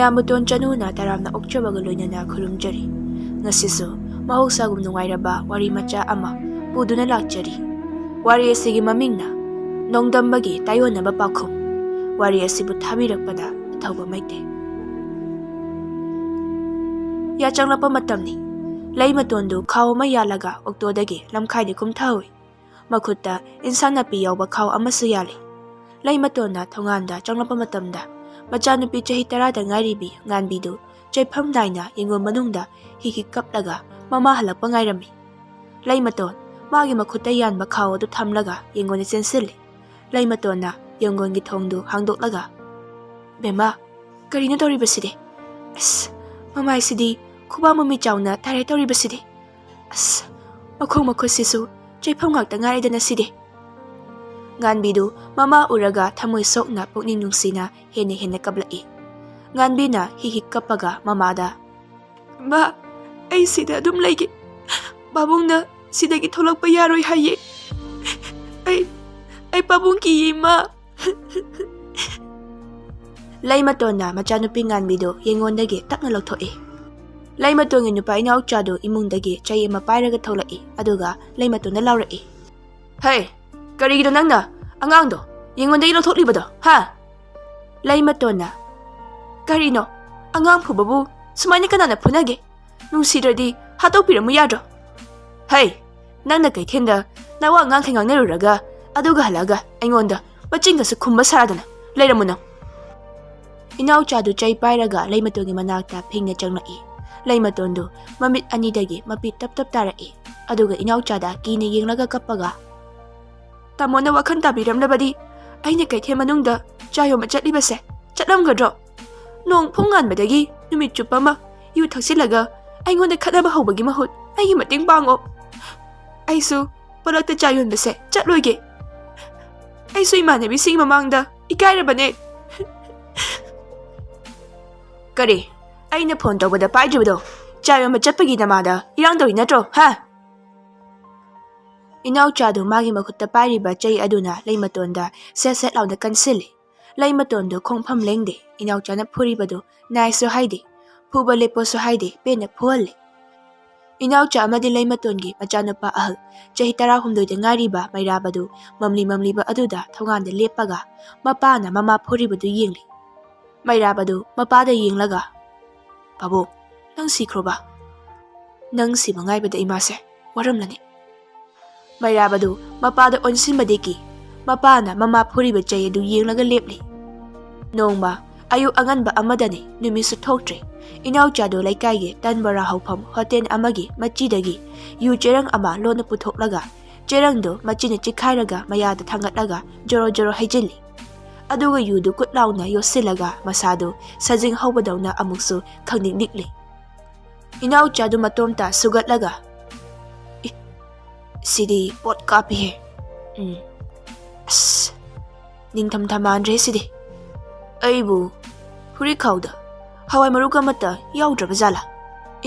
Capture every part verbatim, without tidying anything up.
ꯃꯌꯥꯝꯕꯇꯣꯟ ꯆꯅꯨꯅ ꯇꯔꯥꯝꯅ ꯑꯣꯛꯆꯕꯒ ꯂꯣꯏꯅꯅ ꯈꯨꯔꯨꯝꯖꯔꯤ꯫ ꯉꯁꯤꯁꯨ ꯃꯍꯧꯁꯥꯒꯨꯝ ꯅꯨꯡꯉꯥꯏꯔꯕ ꯋꯥꯔꯤ ꯃꯆꯥ ꯑꯃ ꯄꯨꯗꯨꯅ ꯂꯥꯛꯆꯔꯤ꯫ ꯋꯥꯔꯤ ꯑꯁꯤꯒꯤ ꯃꯃꯤꯡꯅ ꯅꯣꯡꯗꯝꯕꯒꯤ ꯇꯥꯏꯌꯣꯟꯅꯕ ꯄꯥꯎꯈꯨꯝ꯫ ꯋꯥꯔꯤ ꯑꯁꯤꯕꯨ ꯊꯥꯕꯤꯔꯛꯄꯗ ꯑꯊꯧꯕ ꯃꯩꯇꯩ꯫ ꯌꯥꯆꯪꯂꯛꯄ ꯃꯇꯝꯅꯤ꯫ ꯂꯩꯃꯇꯣꯟꯗꯨ ꯈꯥꯎ ꯑꯃ ꯌꯥꯜꯂꯒ ꯑꯣꯛꯇꯣꯗꯒꯤ ꯂꯝꯈꯥꯏꯗ ꯀꯨꯝꯊꯍꯧꯏ꯫ ꯃꯈꯨꯠꯇ ꯏꯟꯁꯥꯡ ꯅꯥꯄꯤ ꯌꯥꯎꯕ ꯈꯥꯎ ꯑꯃꯁꯨ ꯌꯥꯜꯂꯤ꯫ ꯂꯩꯃꯇꯣꯟꯅ ꯊꯣꯡꯒꯥꯟꯗ ꯆꯪꯂꯛꯄ ꯃꯇꯝꯗ, ꯃꯆꯥꯅꯨꯄꯤ ꯆꯍꯤ ꯇꯔꯥꯗ ꯉꯥꯏꯔꯤꯕꯤ ꯉꯥꯟꯕꯤꯗꯨ ꯆꯩꯐꯝ ꯅꯥꯏꯅ ꯌꯦꯡꯒꯣꯟ ꯃꯅꯨꯡꯗ ꯍꯤ ꯍꯤ ꯀꯞꯂꯒ ꯃꯃꯥ ꯍꯜꯂꯛꯄ ꯉꯥꯏꯔꯝꯃꯤ꯫ ꯂꯩꯃꯇꯣꯟ ꯃꯥꯒꯤ ꯃꯈꯨꯠꯇ ꯌꯥꯟꯕ ꯈꯥꯎ ꯑꯗꯨ ꯊꯝꯂꯒ ꯌꯦꯡꯒꯣꯟꯗ ꯆꯦꯟꯁꯤꯜꯂꯤ꯫ ꯂꯩꯃꯇꯣꯟꯅ ꯌꯦꯡꯒꯣꯟꯒꯤ ꯊꯣꯡꯗꯨ ꯍꯥꯡꯗꯣꯛꯂꯒ, "ꯕꯦꯝꯃ, ꯀꯔꯤꯅꯣ ꯇꯧꯔꯤꯕꯁꯤꯗꯤ? ꯑꯁ, ꯃꯃꯥꯏꯁꯤꯗꯤ ꯈꯨꯕꯥꯛ ꯃꯨꯛ ꯃꯤ ꯆꯥꯎꯅ ꯇꯥꯔꯦ ꯇꯧꯔꯤꯕꯁꯤꯗꯤ꯫ ꯑꯁ, ꯃꯈꯣꯡ ꯃꯈꯨꯠꯁꯤꯁꯨ ꯆꯩꯐꯝ ꯉꯥꯛꯇ ꯉꯥꯏꯔꯦꯗꯅ ꯁꯤꯗꯤ꯫" ꯉꯥꯟꯕꯤꯗꯨ ꯃꯃꯥ ꯎꯔꯒ ꯊꯃꯣꯏ ꯁꯣꯛꯅ ꯄꯨꯛꯅꯤꯡ ꯅꯨꯡꯁꯤꯅ ꯍꯦꯟꯅ ꯍꯦꯟꯅ ꯀꯞꯂꯛꯏ꯫ ꯉꯥꯟꯕꯤꯅ ꯍꯤ ꯍꯤ ꯀꯞꯄꯒ ꯃꯃꯥꯗ, "ꯃꯥ, ꯑꯩ ꯁꯤꯗ ꯑꯗꯨꯝ ꯂꯩꯒꯦ꯫ ꯄꯥꯕꯨꯡꯅ ꯁꯤꯗꯒꯤ ꯊꯣꯛꯂꯛꯄ ꯌꯥꯔꯣꯏ ꯍꯥꯏꯌꯦ꯫ ꯑꯩ, ꯑꯩ ꯄꯥꯕꯨꯡ ꯀꯤꯌꯦ, ꯏꯃꯥ꯫" ꯂꯩꯃꯇꯣꯟꯅ ꯃꯆꯥꯅꯨꯄꯤ ꯉꯥꯟꯕꯤꯗꯨ ꯌꯦꯡꯉꯣꯟꯗꯒꯤ ꯇꯞꯅ ꯂꯧꯊꯣꯛꯏ꯫ ꯂꯩꯃꯇꯣꯟꯒꯤ ꯅꯨꯄꯥ ꯏꯅꯥꯎꯆꯥꯗꯨ ꯏꯃꯨꯡꯗꯒꯤ ꯆꯩ ꯑꯃ ꯄꯥꯏꯔꯒ ꯊꯣꯛꯂꯛꯏ, ꯑꯗꯨꯒ ꯂꯩꯃꯇꯣꯟꯗ ꯂꯥꯎꯔꯛꯏ, "ꯍꯦ, ꯀꯔꯤꯒꯤꯅꯣ ꯅꯪꯅ ꯑꯉꯥꯡꯗꯣ ꯌꯦꯡꯉꯣꯟꯗꯒꯤ ꯂꯧꯊꯣꯛꯂꯤꯕꯗꯣ, ꯍꯥ?" ꯂꯩꯃꯇꯣꯟꯅ, "ꯀꯔꯤꯅꯣ? ꯑꯉꯥꯡ ꯐꯨꯕꯕꯨ ꯁꯨꯃꯥꯏꯅ ꯀꯅꯥꯅ ꯐꯨꯅꯒꯦ? ꯅꯨꯡꯁꯤꯗ꯭ꯔꯗꯤ ꯍꯥꯠꯇꯣꯛꯄꯤꯔꯝꯃꯨ ꯌꯥꯗ꯭ꯔꯣ? ꯍꯩ, ꯅꯪꯅ ꯀꯩꯊꯦꯜꯗ ꯅꯋꯥ ꯑꯉꯥꯡꯈꯩ ꯉꯥꯡꯅꯔꯨꯔꯒ ꯑꯗꯨꯒ ꯍꯜꯂꯛꯑꯒ ꯑꯩꯉꯣꯟꯗ ꯃꯆꯤꯟꯒꯁꯨ ꯈꯨꯝꯕ ꯁꯥꯗꯅ ꯂꯩꯔꯝꯃꯨ ꯅꯪ꯫" ꯏꯅꯥꯎꯆꯥꯗꯨ ꯆꯩ ꯄꯥꯏꯔꯒ ꯂꯩꯃꯇꯣꯟꯒꯤ ꯃꯅꯥꯛꯇ ꯐꯤꯡꯅ ꯆꯪꯂꯛꯏ꯫ ꯂꯩꯃꯇꯣꯟꯗꯨ ꯃꯃꯤꯠ ꯑꯅꯤꯗꯒꯤ ꯃꯄꯤ ꯇꯞ ꯇꯞ ꯇꯥꯔꯛꯏ꯫ ꯑꯗꯨꯒ ꯏꯅꯥꯎꯆꯥꯗ ꯀꯤꯅ ꯌꯦꯡꯂꯒ ꯀꯞꯄꯒ, "ꯇꯥꯃꯣꯅ ꯋꯥꯈꯜ ꯇꯥꯕꯤꯔꯝꯂꯕꯗꯤ ꯑꯩꯅ ꯀꯩꯊꯦꯜ ꯃꯅꯨꯡꯗ ꯆꯥ ꯌꯣꯟꯕ ꯆꯠꯂꯤꯕꯁꯦ ꯆꯠꯂꯝꯒꯗ꯭ꯔꯣ? ꯅꯣꯡ ꯐꯨꯡ ꯉꯥꯟꯕꯗꯒꯤ ꯅꯨꯃꯤꯠ ꯆꯨꯞꯄ ꯑꯃ ꯌꯨ ꯊꯛꯆꯤꯜꯂꯒ ꯑꯩꯉꯣꯟꯗ ꯈꯠꯅꯕ ꯍꯧꯕꯒꯤ ꯃꯍꯨꯠ ꯑꯩꯒꯤ ꯃꯇꯦꯡ ꯄꯥꯡꯉꯣ꯫ ꯑꯩꯁꯨ ꯄꯣꯂꯛꯇ ꯆꯥ ꯌꯣꯟꯕꯁꯦ ꯆꯠꯂꯣꯏꯒꯦ꯫ ꯑꯩꯁꯨ ꯏꯃꯥꯟꯅꯕꯤꯁꯤꯡ ꯃꯃꯥꯡꯗ ꯏꯀꯥꯏꯔꯕꯅꯦ꯫" "ꯀꯔꯤ? ꯑꯩꯅ ꯐꯣꯟ ꯇꯧꯕꯗ ꯄꯥꯏꯗ꯭ꯔꯤꯕꯗꯣ ꯆꯥ ꯌꯣꯟꯕ ꯆꯠꯄꯒꯤ ꯅꯃꯥꯗ ꯏꯔꯥꯡ ꯇꯧꯔꯤ ꯅꯠꯇ꯭ꯔꯣ, ꯍꯥ?" ꯏꯅꯥꯎꯆꯥꯗꯨ ꯃꯥꯒꯤ ꯃꯈꯨꯠꯇ ꯄꯥꯏꯔꯤꯕ ꯆꯩ ꯑꯗꯨꯅ ꯂꯩꯃꯇꯣꯟꯗ ꯁꯦꯠ ꯁꯦꯠ ꯂꯥꯎꯅ ꯀꯟꯁꯤꯜꯂꯤ꯫ ꯂꯩꯃꯇꯣꯟꯗꯨ ꯈꯣꯡꯐꯝ ꯂꯦꯡꯗꯦ꯫ ꯏꯅꯥꯎꯆꯥꯅ ꯐꯨꯔꯤꯕꯗꯨ ꯅꯥꯏꯁꯨ ꯍꯥꯏꯗꯦ, ꯐꯨꯕ ꯂꯦꯞꯄꯣꯁꯨ ꯍꯥꯏꯗꯦ, ꯄꯦꯟꯅ ꯐꯨꯍꯜꯂꯦ꯫ ꯏꯅꯥꯎꯆꯥ ꯑꯃꯗꯤ ꯂꯩꯃꯇꯣꯟꯒꯤ ꯃꯆꯥꯅꯨꯄꯥ ꯑꯍꯜ ꯆꯍꯤ ꯇꯔꯥꯍꯨꯝꯗꯣꯏꯗ ꯉꯥꯏꯔꯤꯕ ꯃꯩꯔꯥꯕꯗꯨ ꯃꯝꯂꯤ ꯃꯝꯂꯤꯕ ꯑꯗꯨꯗ ꯊꯣꯡꯒꯥꯟꯗ ꯂꯦꯞꯄꯒ ꯃꯄꯥꯅ ꯃꯃꯥ ꯐꯨꯔꯤꯕꯗꯨ ꯌꯦꯡꯂꯤ꯫ ꯃꯩꯔꯥꯕꯗꯨ ꯃꯄꯥꯗ ꯌꯦꯡꯂꯒ, "ꯄꯥꯕꯨꯡ, ꯅꯪ ꯁꯤꯈ꯭ꯔꯣꯕ? ꯅꯪ ꯁꯤꯕ ꯉꯥꯏꯕꯗ ꯏꯃꯥꯁꯦ ꯋꯥꯔꯝꯂꯅꯤ꯫" ꯃꯩꯔꯥꯕꯗꯨ ꯃꯄꯥꯗ ꯑꯣꯟꯁꯤꯟꯕꯗꯒꯤ ꯃꯄꯥꯅ ꯃꯃꯥ ꯐꯨꯔꯤꯕ ꯆꯩ ꯑꯗꯨ ꯌꯦꯡꯂꯒ ꯂꯦꯞꯂꯤ꯫ ꯅꯣꯡꯃ ꯑꯌꯨꯛ ꯑꯉꯟꯕ ꯑꯃꯗꯅꯤ, ꯅꯨꯃꯤꯠꯁꯨ ꯊꯣꯛꯇ꯭ꯔꯤ꯫ ꯏꯅꯥꯎꯆꯥꯗꯨ ꯂꯩꯀꯥꯏꯒꯤ ꯇꯟ ꯕꯣꯔꯥ ꯍꯧꯐꯝ ꯍꯣꯇꯦꯜ ꯑꯃꯒꯤ ꯃꯆꯤꯗꯒꯤ ꯌꯨ ꯆꯦꯔꯪ ꯑꯃ ꯂꯣꯟꯅ ꯄꯨꯊꯣꯛꯂꯒ ꯆꯦꯔꯪꯗꯨ ꯃꯆꯤꯅ ꯆꯤꯛꯈꯥꯏꯔꯒ ꯃꯌꯥꯗ ꯊꯥꯡꯒꯠꯂꯒ ꯖꯣꯔꯣ ꯖꯣꯔꯣ ꯍꯩꯖꯤꯜꯂꯤ꯫ ꯑꯗꯨꯒ ꯌꯨꯗꯨ ꯀꯨꯠ ꯂꯥꯎꯅ ꯌꯣꯠꯁꯤꯜꯂꯒ ꯃꯁꯥꯗꯨ ꯁꯖꯤꯡ ꯍꯧꯕꯗꯧꯅ ꯑꯃꯨꯛꯁꯨ ꯈꯪꯅꯤꯛ ꯅꯤꯛꯂꯤ꯫ ꯏꯅꯥꯎꯆꯥꯗꯨ ꯃꯇꯣꯝꯇ ꯁꯨꯒꯠꯂꯒ, "ꯏ, ꯁꯤꯗꯤ ꯄꯣꯠ ꯀꯥꯞꯄꯤꯍꯦ꯫ ꯎꯝ, ꯑꯁ, ꯅꯤꯡꯊꯝꯊꯥ ꯃꯥꯟꯗ꯭ꯔꯦ ꯁꯤꯗꯤ꯫ ꯑꯩꯕꯨ ꯐꯨꯔꯤꯠꯈꯥꯎꯗ ꯍꯋꯥꯏ ꯃꯔꯨ ꯑꯃꯠꯇ ꯌꯥꯎꯗ꯭ꯔꯕ ꯖꯥꯠꯂꯥ?"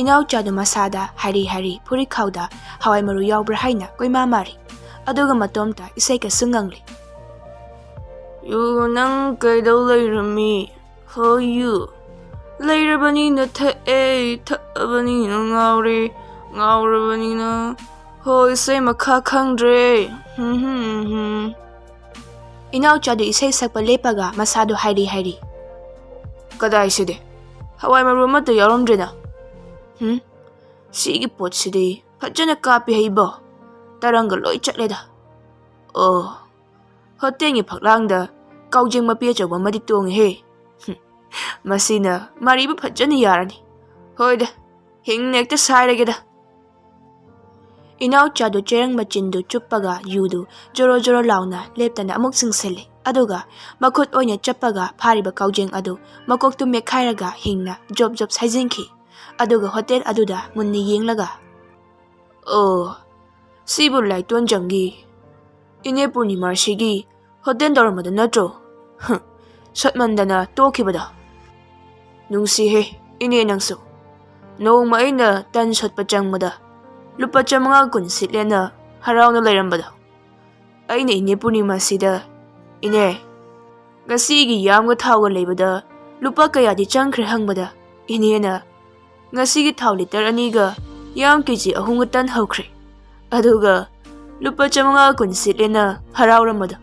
ꯏꯅꯥꯎꯆꯥꯗꯨ ꯃꯁꯥꯗ ꯍꯥꯏꯔꯤ ꯍꯥꯏꯔꯤ ꯐꯨꯔꯤꯠꯈꯥꯎꯗ ꯍꯋꯥꯏ ꯃꯔꯨ ꯌꯥꯎꯕ꯭ꯔꯥ ꯍꯥꯏꯅ ꯀꯣꯏꯃꯥ ꯃꯥꯔꯤ꯫ ꯑꯗꯨꯒ ꯃꯇꯣꯝꯇ ꯏꯁꯩ ꯀꯁꯨ ꯉꯪꯂꯤ꯫ "ꯌꯨ ꯅꯪ ꯀꯩꯗꯧ ꯂꯩꯔꯝꯃꯤ? ꯍꯣ ꯌꯨ꯫ ꯂꯩꯔꯕꯅꯤꯅ ꯊꯛꯑꯦ, ꯊꯛꯑꯕꯅꯤꯅ ꯉꯥꯎꯔꯦ, ꯉꯥꯎꯔꯕꯅꯤꯅ ꯍꯣ ꯏꯁꯩ ꯃꯈꯥ ꯈꯪꯗ꯭ꯔꯦ꯫ ꯍꯨꯝ ꯍꯨꯝ ꯍꯨꯝ ꯍꯨꯝ꯫" ꯏꯅꯥꯎꯆꯥꯗꯨ ꯏꯁꯩ ꯁꯛꯄ ꯂꯦꯞꯄꯒ ꯃꯁꯥꯗꯨ ꯍꯥꯏꯔꯤ ꯍꯥꯏꯔꯤ꯫ "ꯀꯗꯥꯏꯁꯤꯗꯤ? ꯍꯋꯥꯏ ꯃꯔꯨ ꯑꯃꯠꯇ ꯌꯥꯎꯔꯝꯗ꯭ꯔꯦꯅ꯫ ꯍꯨꯝ? ꯁꯤꯒꯤ ꯄꯣꯠꯁꯤꯗꯤ ꯐꯖꯅ ꯀꯥꯞꯄꯤ ꯍꯩꯕꯣ꯫ ꯇꯔꯪꯒ ꯂꯣꯏ ꯆꯠꯂꯦꯗ꯫ ꯑꯣ, ꯍꯣꯇꯦꯜꯒꯤ ꯐꯛꯂꯥꯡꯗ ꯀꯥꯎꯖꯦꯡ ꯃꯄꯤ ꯑꯆꯧꯕ ꯑꯃꯗꯤ ꯇꯣꯡꯉꯤꯍꯦ꯫ ꯍꯨꯝ, ꯃꯁꯤꯅ ꯃꯔꯤꯕ ꯐꯖꯅ ꯌꯥꯔꯅꯤ꯫ ꯍꯣꯏꯗ, ꯍꯤꯡꯅ ꯍꯦꯛꯇ ꯁꯥꯏꯔꯒꯦꯗ꯫" ꯏꯅꯥꯎꯆꯥꯗꯨ ꯆꯦꯔꯪ ꯃꯆꯤꯟꯗꯨ ꯆꯨꯞꯄꯒ ꯌꯨꯗꯨ ꯖꯣꯔꯣ ꯖꯣꯔꯣ ꯂꯥꯎꯅ ꯂꯦꯞꯇꯅ ꯑꯃꯨꯛ ꯆꯤꯡꯁꯤꯜꯂꯤ꯫ ꯑꯗꯨꯒ ꯃꯈꯨꯠ ꯑꯣꯏꯅ ꯆꯞꯄꯒ ꯐꯥꯔꯤꯕ ꯀꯥꯎꯖꯦꯡ ꯑꯗꯨ ꯃꯀꯣꯛꯇꯨ ꯃꯦꯠꯈꯥꯏꯔꯒ ꯍꯤꯡꯅ ꯖꯣꯞ ꯖꯣꯞ ꯁꯥꯏꯖꯤꯟꯈꯤ꯫ ꯑꯗꯨꯒ ꯍꯣꯇꯦꯜ ꯑꯗꯨꯗ ꯃꯨꯟꯅ ꯌꯦꯡꯂꯒ, "ꯑꯣ, ꯁꯤꯕꯨ ꯂꯥꯏꯇꯣꯟꯖꯝꯒꯤ ꯏꯅꯦ ꯄꯨꯔꯅꯤꯃꯥꯁꯤꯒꯤ ꯍꯣꯇꯦꯜ ꯇꯧꯔꯝꯕꯗꯨ ꯅꯠꯇ꯭ꯔꯣ? ꯍꯨꯝ, ꯁꯣꯠꯃꯟꯗꯅ ꯇꯣꯛꯈꯤꯕꯗꯣ꯫ ꯅꯨꯡꯁꯤꯍꯦ, ꯏꯅꯦ ꯅꯪꯁꯨ꯫ ꯅꯣꯡꯃ ꯑꯩꯅ ꯇꯟ ꯁꯣꯠꯄ ꯆꯪꯕꯗ ꯂꯨꯄꯥ ꯆꯥꯃꯉꯥ ꯀꯨꯟ ꯁꯤꯠꯂꯦꯅ ꯍꯔꯥꯎꯅ ꯂꯩꯔꯝꯕꯗꯣ꯫ ꯑꯩꯅ ꯏꯅꯦ ꯄꯨꯔꯅꯤꯃꯥꯁꯤꯗ, 'ꯏꯅꯦ, "ꯉꯁꯤꯒꯤ ꯌꯥꯝꯒ ꯊꯥꯎꯒ ꯂꯩꯕꯗ ꯂꯨꯄꯥ ꯀꯌꯥꯗꯤ ꯆꯪꯈ꯭ꯔꯦ?" ꯍꯪꯕꯗ, ꯏꯅꯦꯅ, "ꯉꯁꯤꯒꯤ ꯊꯥꯎ ꯂꯤꯇꯔ ꯑꯅꯤꯒ ꯌꯥꯝ ꯀꯦ ꯖꯤ ꯑꯍꯨꯝꯒ ꯇꯟꯍꯧꯈ꯭ꯔꯦ꯫ ꯑꯗꯨꯒ ꯂꯨꯄꯥ ꯆꯥꯃꯉꯥ ꯀꯨꯟ ꯁꯤꯠꯂꯦꯅ" ꯍꯔꯥꯎꯔꯝꯕꯗꯣ꯫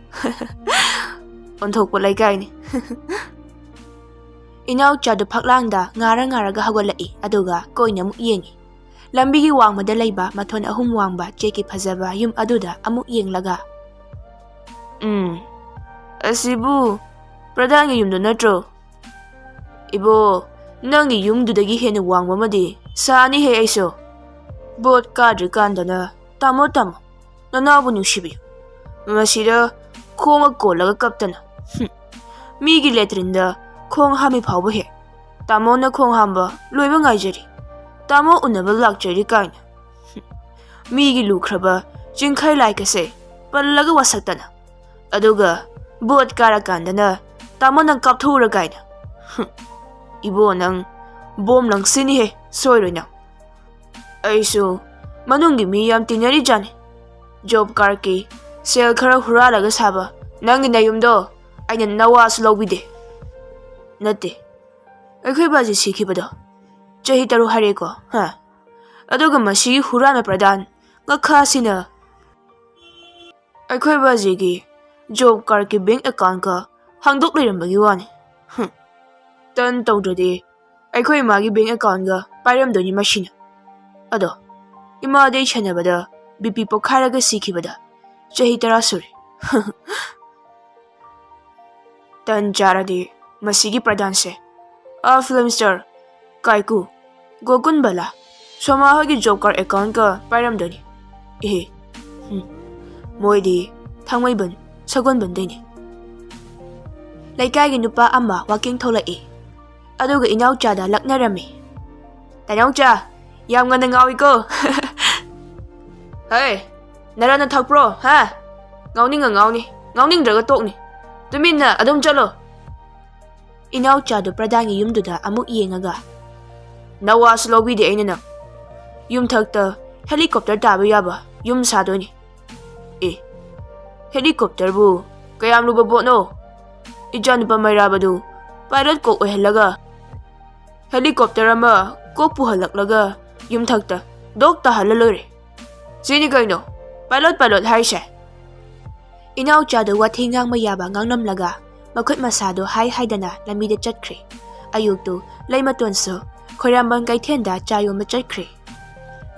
ꯑꯣꯟꯊꯣꯛꯄ ꯂꯩꯀꯥꯏꯅꯤ꯫ ꯏꯅꯥꯎꯆꯥꯗꯨ ꯐꯛꯂꯥꯡꯗ ꯉꯥꯔ ꯉꯥꯔꯒ ꯍꯧꯒꯠꯂꯛꯏ, ꯑꯗꯨꯒ ꯀꯣꯏꯅ ꯑꯃꯨꯛ ꯌꯦꯡꯉꯤ꯫ ꯂꯝꯕꯤꯒꯤ ꯋꯥꯡꯃꯗ ꯂꯩꯕ ꯃꯊꯣꯟ ꯑꯍꯨꯝ ꯋꯥꯡꯕ ꯆꯦꯛꯀꯤ ꯐꯖꯕ ꯌꯨꯝ ꯑꯗꯨꯗ ꯑꯃꯨꯛ ꯌꯦꯡꯂꯒ, "ꯎꯝ, ꯑꯁꯤꯕꯨ ꯄ꯭ꯔꯙꯥꯟꯒꯤ ꯌꯨꯝꯗꯣ ꯅꯠꯇ꯭ꯔꯣ?" "ꯏꯕꯣ, ꯅꯪꯒꯤ ꯌꯨꯝꯗꯨꯗꯒꯤ ꯍꯦꯟꯅ ꯋꯥꯡꯕ ꯑꯃꯗꯤ ꯁꯥꯅꯤꯍꯦ ꯑꯩꯁꯨ꯫ ꯕꯣꯠ ꯀꯥꯗ꯭ꯔꯤꯀꯥꯟꯗꯅ ꯇꯥꯃꯣ, ꯇꯥꯃꯣ, ꯅꯅꯥꯎꯕꯨ ꯅꯨꯡꯁꯤꯕꯤꯌꯨ꯫ ꯃꯁꯤꯗ ꯈꯣꯡꯒ ꯀꯣꯜꯂꯒ ꯀꯞꯇꯅ, ꯍꯨꯝ, ꯃꯤꯒꯤ ꯂꯦꯇ꯭ꯔꯤꯟꯗ ꯈꯣꯡ ꯍꯥꯝꯃꯤ ꯐꯥꯎꯕ ꯍꯦꯛ ꯇꯥꯃꯣꯅ ꯈꯣꯡ ꯍꯥꯝꯕ ꯂꯣꯏꯕ ꯉꯥꯏꯖꯔꯤ꯫ ꯇꯥꯃꯣ ꯎꯅꯕ ꯂꯥꯛꯆꯔꯤ" ꯀꯥꯏꯅ꯫ ꯍꯨꯝ, ꯃꯤꯒꯤ ꯂꯨꯈ꯭ꯔꯕ ꯆꯤꯡꯈꯩ ꯂꯥꯏꯀꯁꯦ ꯄꯜꯂꯒ ꯋꯥꯁꯛꯇꯅ꯫ ꯑꯗꯨꯒ ꯕꯣꯠ ꯀꯥꯔꯀꯥꯟꯗꯅ ꯇꯥꯃꯣ ꯅꯪ ꯀꯥꯞꯊꯣꯛꯎꯔ ꯀꯥꯏꯅ꯫ ꯍꯨꯝ, ꯏꯕꯣ, ꯅꯪ ꯕꯣꯝ ꯂꯪꯁꯤꯅꯤꯍꯦ, ꯁꯣꯏꯔꯣꯏ ꯅꯪ꯫ ꯑꯩꯁꯨ ꯃꯅꯨꯡꯒꯤ ꯃꯤ ꯌꯥꯝ ꯇꯤꯟꯅꯔꯤꯖꯥꯠꯅꯤ꯫ ꯖꯣꯕ ꯀꯥꯔꯗꯀꯤ ꯁꯦꯜ ꯈꯔ ꯍꯨꯔꯥꯜꯂꯒ ꯁꯥꯕ ꯅꯪꯒꯤ ꯅꯌꯨꯝꯗꯣ ꯑꯩꯅ ꯅꯋꯥꯁꯨ ꯂꯧꯕꯤꯗꯦ꯫ ꯅꯠꯇꯦ, ꯑꯩꯈꯣꯏ ꯕꯥꯖꯤ ꯁꯤꯈꯤꯕꯗꯣ ꯆꯍꯤ ꯇꯔꯨꯛ ꯍꯥꯏꯔꯦꯀꯣ, ꯍꯥ? ꯑꯗꯨꯒ ꯃꯁꯤꯒꯤ ꯍꯨꯔꯥꯟꯕ ꯄ꯭ꯔꯙꯥꯟ ꯉꯈꯥꯁꯤꯅ ꯑꯩꯈꯣꯏ ꯕꯥꯖꯤꯒꯤ ꯖꯣꯕ ꯀꯥꯔꯗꯀꯤ ꯕꯦꯡ ꯑꯦꯀꯥꯎꯟꯒ ꯍꯥꯡꯗꯣꯛ ꯂꯩꯔꯝꯕꯒꯤ ꯋꯥꯅꯤ꯫ ꯍꯨꯝ꯫ ꯇꯟ ꯇꯧꯗ꯭ꯔꯗꯤ ꯑꯩꯈꯣꯏ ꯏꯃꯥꯒꯤ ꯕꯦꯡ ꯑꯦꯀꯥꯎꯟꯒ ꯄꯥꯏꯔꯝꯗꯣꯏꯅꯤ ꯃꯁꯤꯅ꯫ ꯑꯗꯣ ꯏꯃꯥꯗꯤ ꯑꯩ ꯁꯦꯟꯅꯕꯗ ꯕꯤ ꯄꯤ ꯄꯣꯛꯈꯥꯏꯔꯒ ꯁꯤꯈꯤꯕꯗ ꯆꯍꯤ ꯇꯔꯥ ꯁꯨꯔꯦ꯫ ꯇꯟ ꯆꯥꯔꯗꯤ ꯃꯁꯤꯒꯤ ꯄ꯭ꯔꯙꯥꯟꯁꯦ꯫ ꯑꯥ, ꯐꯤꯂꯝ ꯁ꯭ꯇꯥꯔ ꯀꯥꯏꯀꯨ, ꯒꯣꯀꯨꯟ ꯕꯂꯥ, ꯁꯣꯃꯥ ꯍꯣꯏꯒꯤ ꯖꯣꯕ ꯀꯥꯔꯗ ꯑꯦꯀꯥꯎꯟꯠꯀ ꯄꯥꯏꯔꯝꯗꯣꯏꯅꯤ꯫ ꯏꯍꯦ, ꯍꯨꯝ, ꯃꯣꯏꯗꯤ ꯊꯥꯡꯃꯩꯕꯟ ꯁꯒꯣꯜꯕꯟꯗꯩꯅꯤ꯫ ꯂꯩꯀꯥꯏꯒꯤ ꯅꯨꯄꯥ ꯑꯃ ꯋꯥꯀꯤꯡ ꯊꯣꯛꯂꯛꯏ, ꯑꯗꯨꯒ ꯏꯅꯥꯎꯆꯥꯗ ꯂꯛꯅꯔꯝꯃꯤ꯫ "ꯇꯥꯏꯅꯥꯎꯆꯥ, ꯌꯥꯝ ꯉꯟꯅ ꯉꯥꯎꯏꯀꯣ꯫ ꯍꯩ, ꯅꯔꯥ ꯅꯊꯛꯄ꯭ꯔꯣ, ꯍꯥ? ꯉꯥꯎꯅꯤꯡꯉ ꯉꯥꯎꯅꯤ, ꯉꯥꯎꯅꯤꯡꯗ꯭ꯔꯒ ꯇꯣꯛꯅꯤ꯫ ꯇꯨꯃꯤꯟꯅ ꯑꯗꯨꯝ ꯆꯠꯂꯣ꯫" ꯏꯅꯥꯎꯆꯥꯗꯨ ꯄ꯭ꯔꯙꯥꯟꯒꯤ ꯌꯨꯝꯗꯨꯗ ꯑꯃꯨꯛ ꯌꯦꯡꯉꯒ, "ꯅꯋꯥꯁꯨ ꯂꯧꯕꯤꯗꯦ ꯑꯩꯅ ꯅꯪ꯫ ꯌꯨꯝꯊꯛꯇ ꯍꯦꯂꯤꯀꯣꯞꯇꯔ ꯇꯥꯕ ꯌꯥꯕ ꯌꯨꯝ ꯁꯥꯗꯣꯏꯅꯤ꯫" "ꯑꯦ, ꯍꯦꯂꯤꯀꯣꯞꯇꯔꯕꯨ ꯀꯌꯥꯝ ꯂꯨꯕ ꯄꯣꯠꯅꯣ? ꯏꯆꯥꯅꯨꯄꯥ ꯃꯩꯔꯥꯕꯗꯨ ꯄꯥꯏꯂꯣꯠ ꯀꯣꯛ ꯑꯣꯏꯍꯜꯂꯒ, ꯍꯦꯂꯤꯀꯣꯞꯇꯔ ꯑꯃ ꯀꯣꯛ ꯄꯨꯍꯜꯂꯛꯂꯒ ꯌꯨꯝꯊꯛꯇ ꯗꯣꯛ ꯇꯥꯍꯜꯂ ꯂꯣꯏꯔꯦ꯫ ꯁꯤꯅꯤ ꯀꯩꯅꯣ, ꯄꯥꯏꯂꯣꯠ ꯄꯥꯏꯂꯣꯠ ꯍꯥꯏꯁꯦ꯫ ꯏꯅꯥꯎꯆꯥꯗꯨ ꯋꯥꯊꯤ ꯉꯥꯡꯕ ꯌꯥꯕ ꯉꯥꯡꯂꯝꯂꯒ ꯃꯈꯨꯠ ꯃꯁꯥꯗꯨ ꯍꯥꯏ ꯍꯥꯏꯗꯅ ꯂꯝꯕꯤꯗ ꯆꯠꯈ꯭ꯔꯦ꯫ ꯑꯌꯨꯛꯇꯨ ꯂꯩꯃꯇꯣꯟꯁꯨ ꯈꯣꯏꯔꯥꯝꯕꯝ ꯀꯩꯊꯦꯜꯗ ꯆꯥ ꯌꯣꯟꯕ ꯆꯠꯈ꯭ꯔꯦ꯫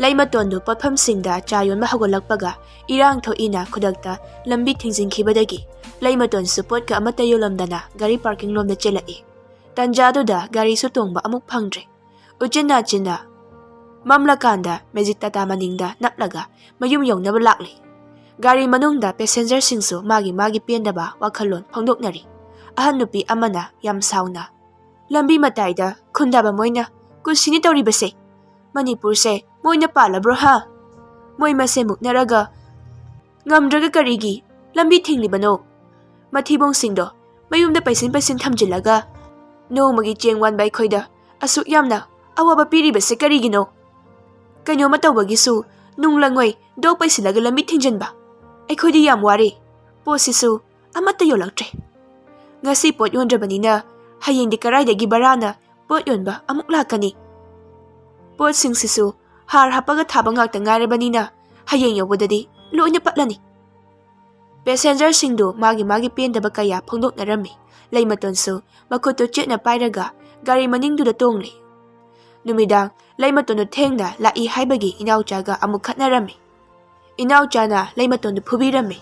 ꯂꯩꯃꯇꯣꯟꯗꯨ ꯄꯣꯠꯐꯝꯁꯤꯡꯗ ꯆꯥ ꯌꯣꯟꯕ ꯍꯧꯒꯠꯂꯛꯄꯒ ꯏꯔꯥꯡ ꯊꯣꯛꯏꯅ ꯈꯨꯗꯛꯇ ꯂꯝꯕꯤ ꯊꯤꯡꯖꯤꯟꯈꯤꯕꯗꯒꯤ ꯂꯩꯃꯇꯣꯟꯁꯨ ꯄꯣꯠꯀ ꯑꯃꯠꯇ ꯌꯣꯜꯂꯝꯗꯅ ꯒꯥꯔꯤ ꯄꯥꯔꯀꯤꯡ ꯂꯣꯝꯗ ꯆꯦꯜꯂꯛꯏ꯫ ꯇꯟꯖꯥꯗꯨꯗ ꯒꯥꯔꯤꯁꯨ ꯇꯣꯡꯕ ꯑꯃꯨꯛ ꯐꯪꯗ꯭ꯔꯦ꯫ ꯎꯆꯤꯟ ꯅꯥꯆꯤꯟꯅ ꯃꯝꯂꯀꯥꯟꯗ ꯃꯦꯖꯤꯛ ꯇꯥꯇꯥ ꯃꯅꯤꯡꯗ ꯅꯞꯂꯒ ꯃꯌꯨꯝ ꯌꯧꯅꯕ ꯂꯥꯛꯂꯤ꯫ ꯒꯥꯔꯤ ꯃꯅꯨꯡꯗ ꯄꯦꯁꯦꯟꯖꯔꯁꯤꯡꯁꯨ ꯃꯥꯒꯤ ꯃꯥꯒꯤ ꯄꯦꯟꯗꯕ ꯋꯥꯈꯜꯂꯣꯟ ꯐꯣꯡꯗꯣꯛꯅꯔꯤ꯫ ꯑꯍꯟ ꯅꯨꯄꯤ ꯑꯃꯅ ꯌꯥꯝ ꯁꯥꯎꯅ, "ꯂꯝꯕꯤ ꯃꯇꯥꯏꯗ ꯈꯨꯟꯗꯥꯕ ꯃꯣꯏꯅ ꯀꯨꯁꯤꯅꯤ ꯇꯧꯔꯤꯕꯁꯦ꯫ ꯃꯅꯤꯄꯨꯔꯁꯦ ꯃꯣꯏꯅ ꯄꯥꯜꯂꯕ꯭ꯔꯣ ꯍꯥ? ꯃꯣꯏ ꯃꯁꯦꯟ ꯃꯨꯛꯅꯔꯒ ꯉꯝꯗ꯭ꯔꯒ ꯀꯔꯤꯒꯤ ꯂꯝꯕꯤ ꯊꯤꯡꯂꯤꯕꯅꯣ? ꯃꯊꯤꯕꯣꯡꯁꯤꯡꯗꯣ ꯃꯌꯨꯝꯗ ꯄꯩꯁꯤꯟ ꯄꯩꯁꯤꯟ ꯊꯝꯖꯤꯜꯂꯒ ꯅꯣꯡꯃꯒꯤ ꯆꯦꯡ ꯋꯥꯟꯕ ꯑꯩꯈꯣꯏꯗ ꯑꯁꯨꯛ ꯌꯥꯝꯅ ꯑꯋꯥꯕ ꯄꯤꯔꯤꯕꯁꯦ ꯀꯔꯤꯒꯤꯅꯣ? ꯀꯩꯅꯣꯝꯃ ꯇꯧꯕꯒꯤꯁꯨ ꯅꯨꯡ ꯂꯪꯉꯣꯏ ꯗꯣꯛ ꯄꯩꯁꯤꯜꯂꯒ ꯂꯝꯕꯤ ꯊꯤꯡꯖꯤꯟꯕ꯫ ꯑꯩꯈꯣꯏꯗꯤ ꯌꯥꯝ ꯋꯥꯔꯦ꯫ ꯄꯣꯠꯁꯤꯁꯨ ꯑꯃꯠꯇ ꯌꯣꯜꯂꯛꯇ꯭ꯔꯦ꯫ ꯉꯁꯤ ꯄꯣꯠ ꯌꯣꯟꯗ꯭ꯔꯕꯅꯤꯅ ꯍꯌꯦꯡꯗꯤ ꯀꯔꯥꯏꯗꯒꯤ ꯚꯔꯥꯅ ꯄꯣꯠ ꯌꯣꯟꯕ ꯑꯃꯨꯛ ꯂꯥꯛꯀꯅꯤ? ꯄꯣꯠꯁꯤꯡꯁꯤꯁꯨ ꯍꯥꯔ ꯍꯥꯞꯄꯒ ꯊꯥꯕ ꯉꯥꯛꯇ ꯉꯥꯏꯔꯕꯅꯤꯅ ꯍꯌꯦꯡ ꯌꯧꯕꯗꯗꯤ ꯂꯣꯏꯅ ꯄꯠꯂꯅꯤ꯫" ꯄꯦꯁꯦꯟꯖꯔꯁꯤꯡꯗꯨ ꯃꯥꯒꯤ ꯃꯥꯒꯤ ꯄꯦꯟꯗꯕ ꯀꯌꯥ ꯐꯣꯡꯗꯣꯛꯅꯔꯝꯃꯤ꯫ ꯂꯩꯃꯇꯣꯟꯁꯨ ꯃꯈꯨꯠꯇꯨ ꯆꯦꯠꯅ ꯄꯥꯏꯔꯒ ꯒꯥꯔꯤ ꯃꯅꯤꯡꯗꯨꯗ ꯇꯣꯡꯂꯤ꯫ ꯅꯨꯃꯤꯗꯥꯡ ꯂꯩꯃꯇꯣꯟꯗꯨ ꯊꯦꯡꯅ ꯂꯥꯛꯏ ꯍꯥꯏꯕꯒꯤ ꯏꯅꯥꯎꯆꯥꯒ ꯑꯃꯨꯛ ꯈꯠꯅꯔꯝꯃꯤ꯫ ꯏꯅꯥꯎꯆꯥꯅ ꯂꯩꯃꯇꯣꯟꯗꯨ ꯐꯨꯕꯤꯔꯝꯃꯤ꯫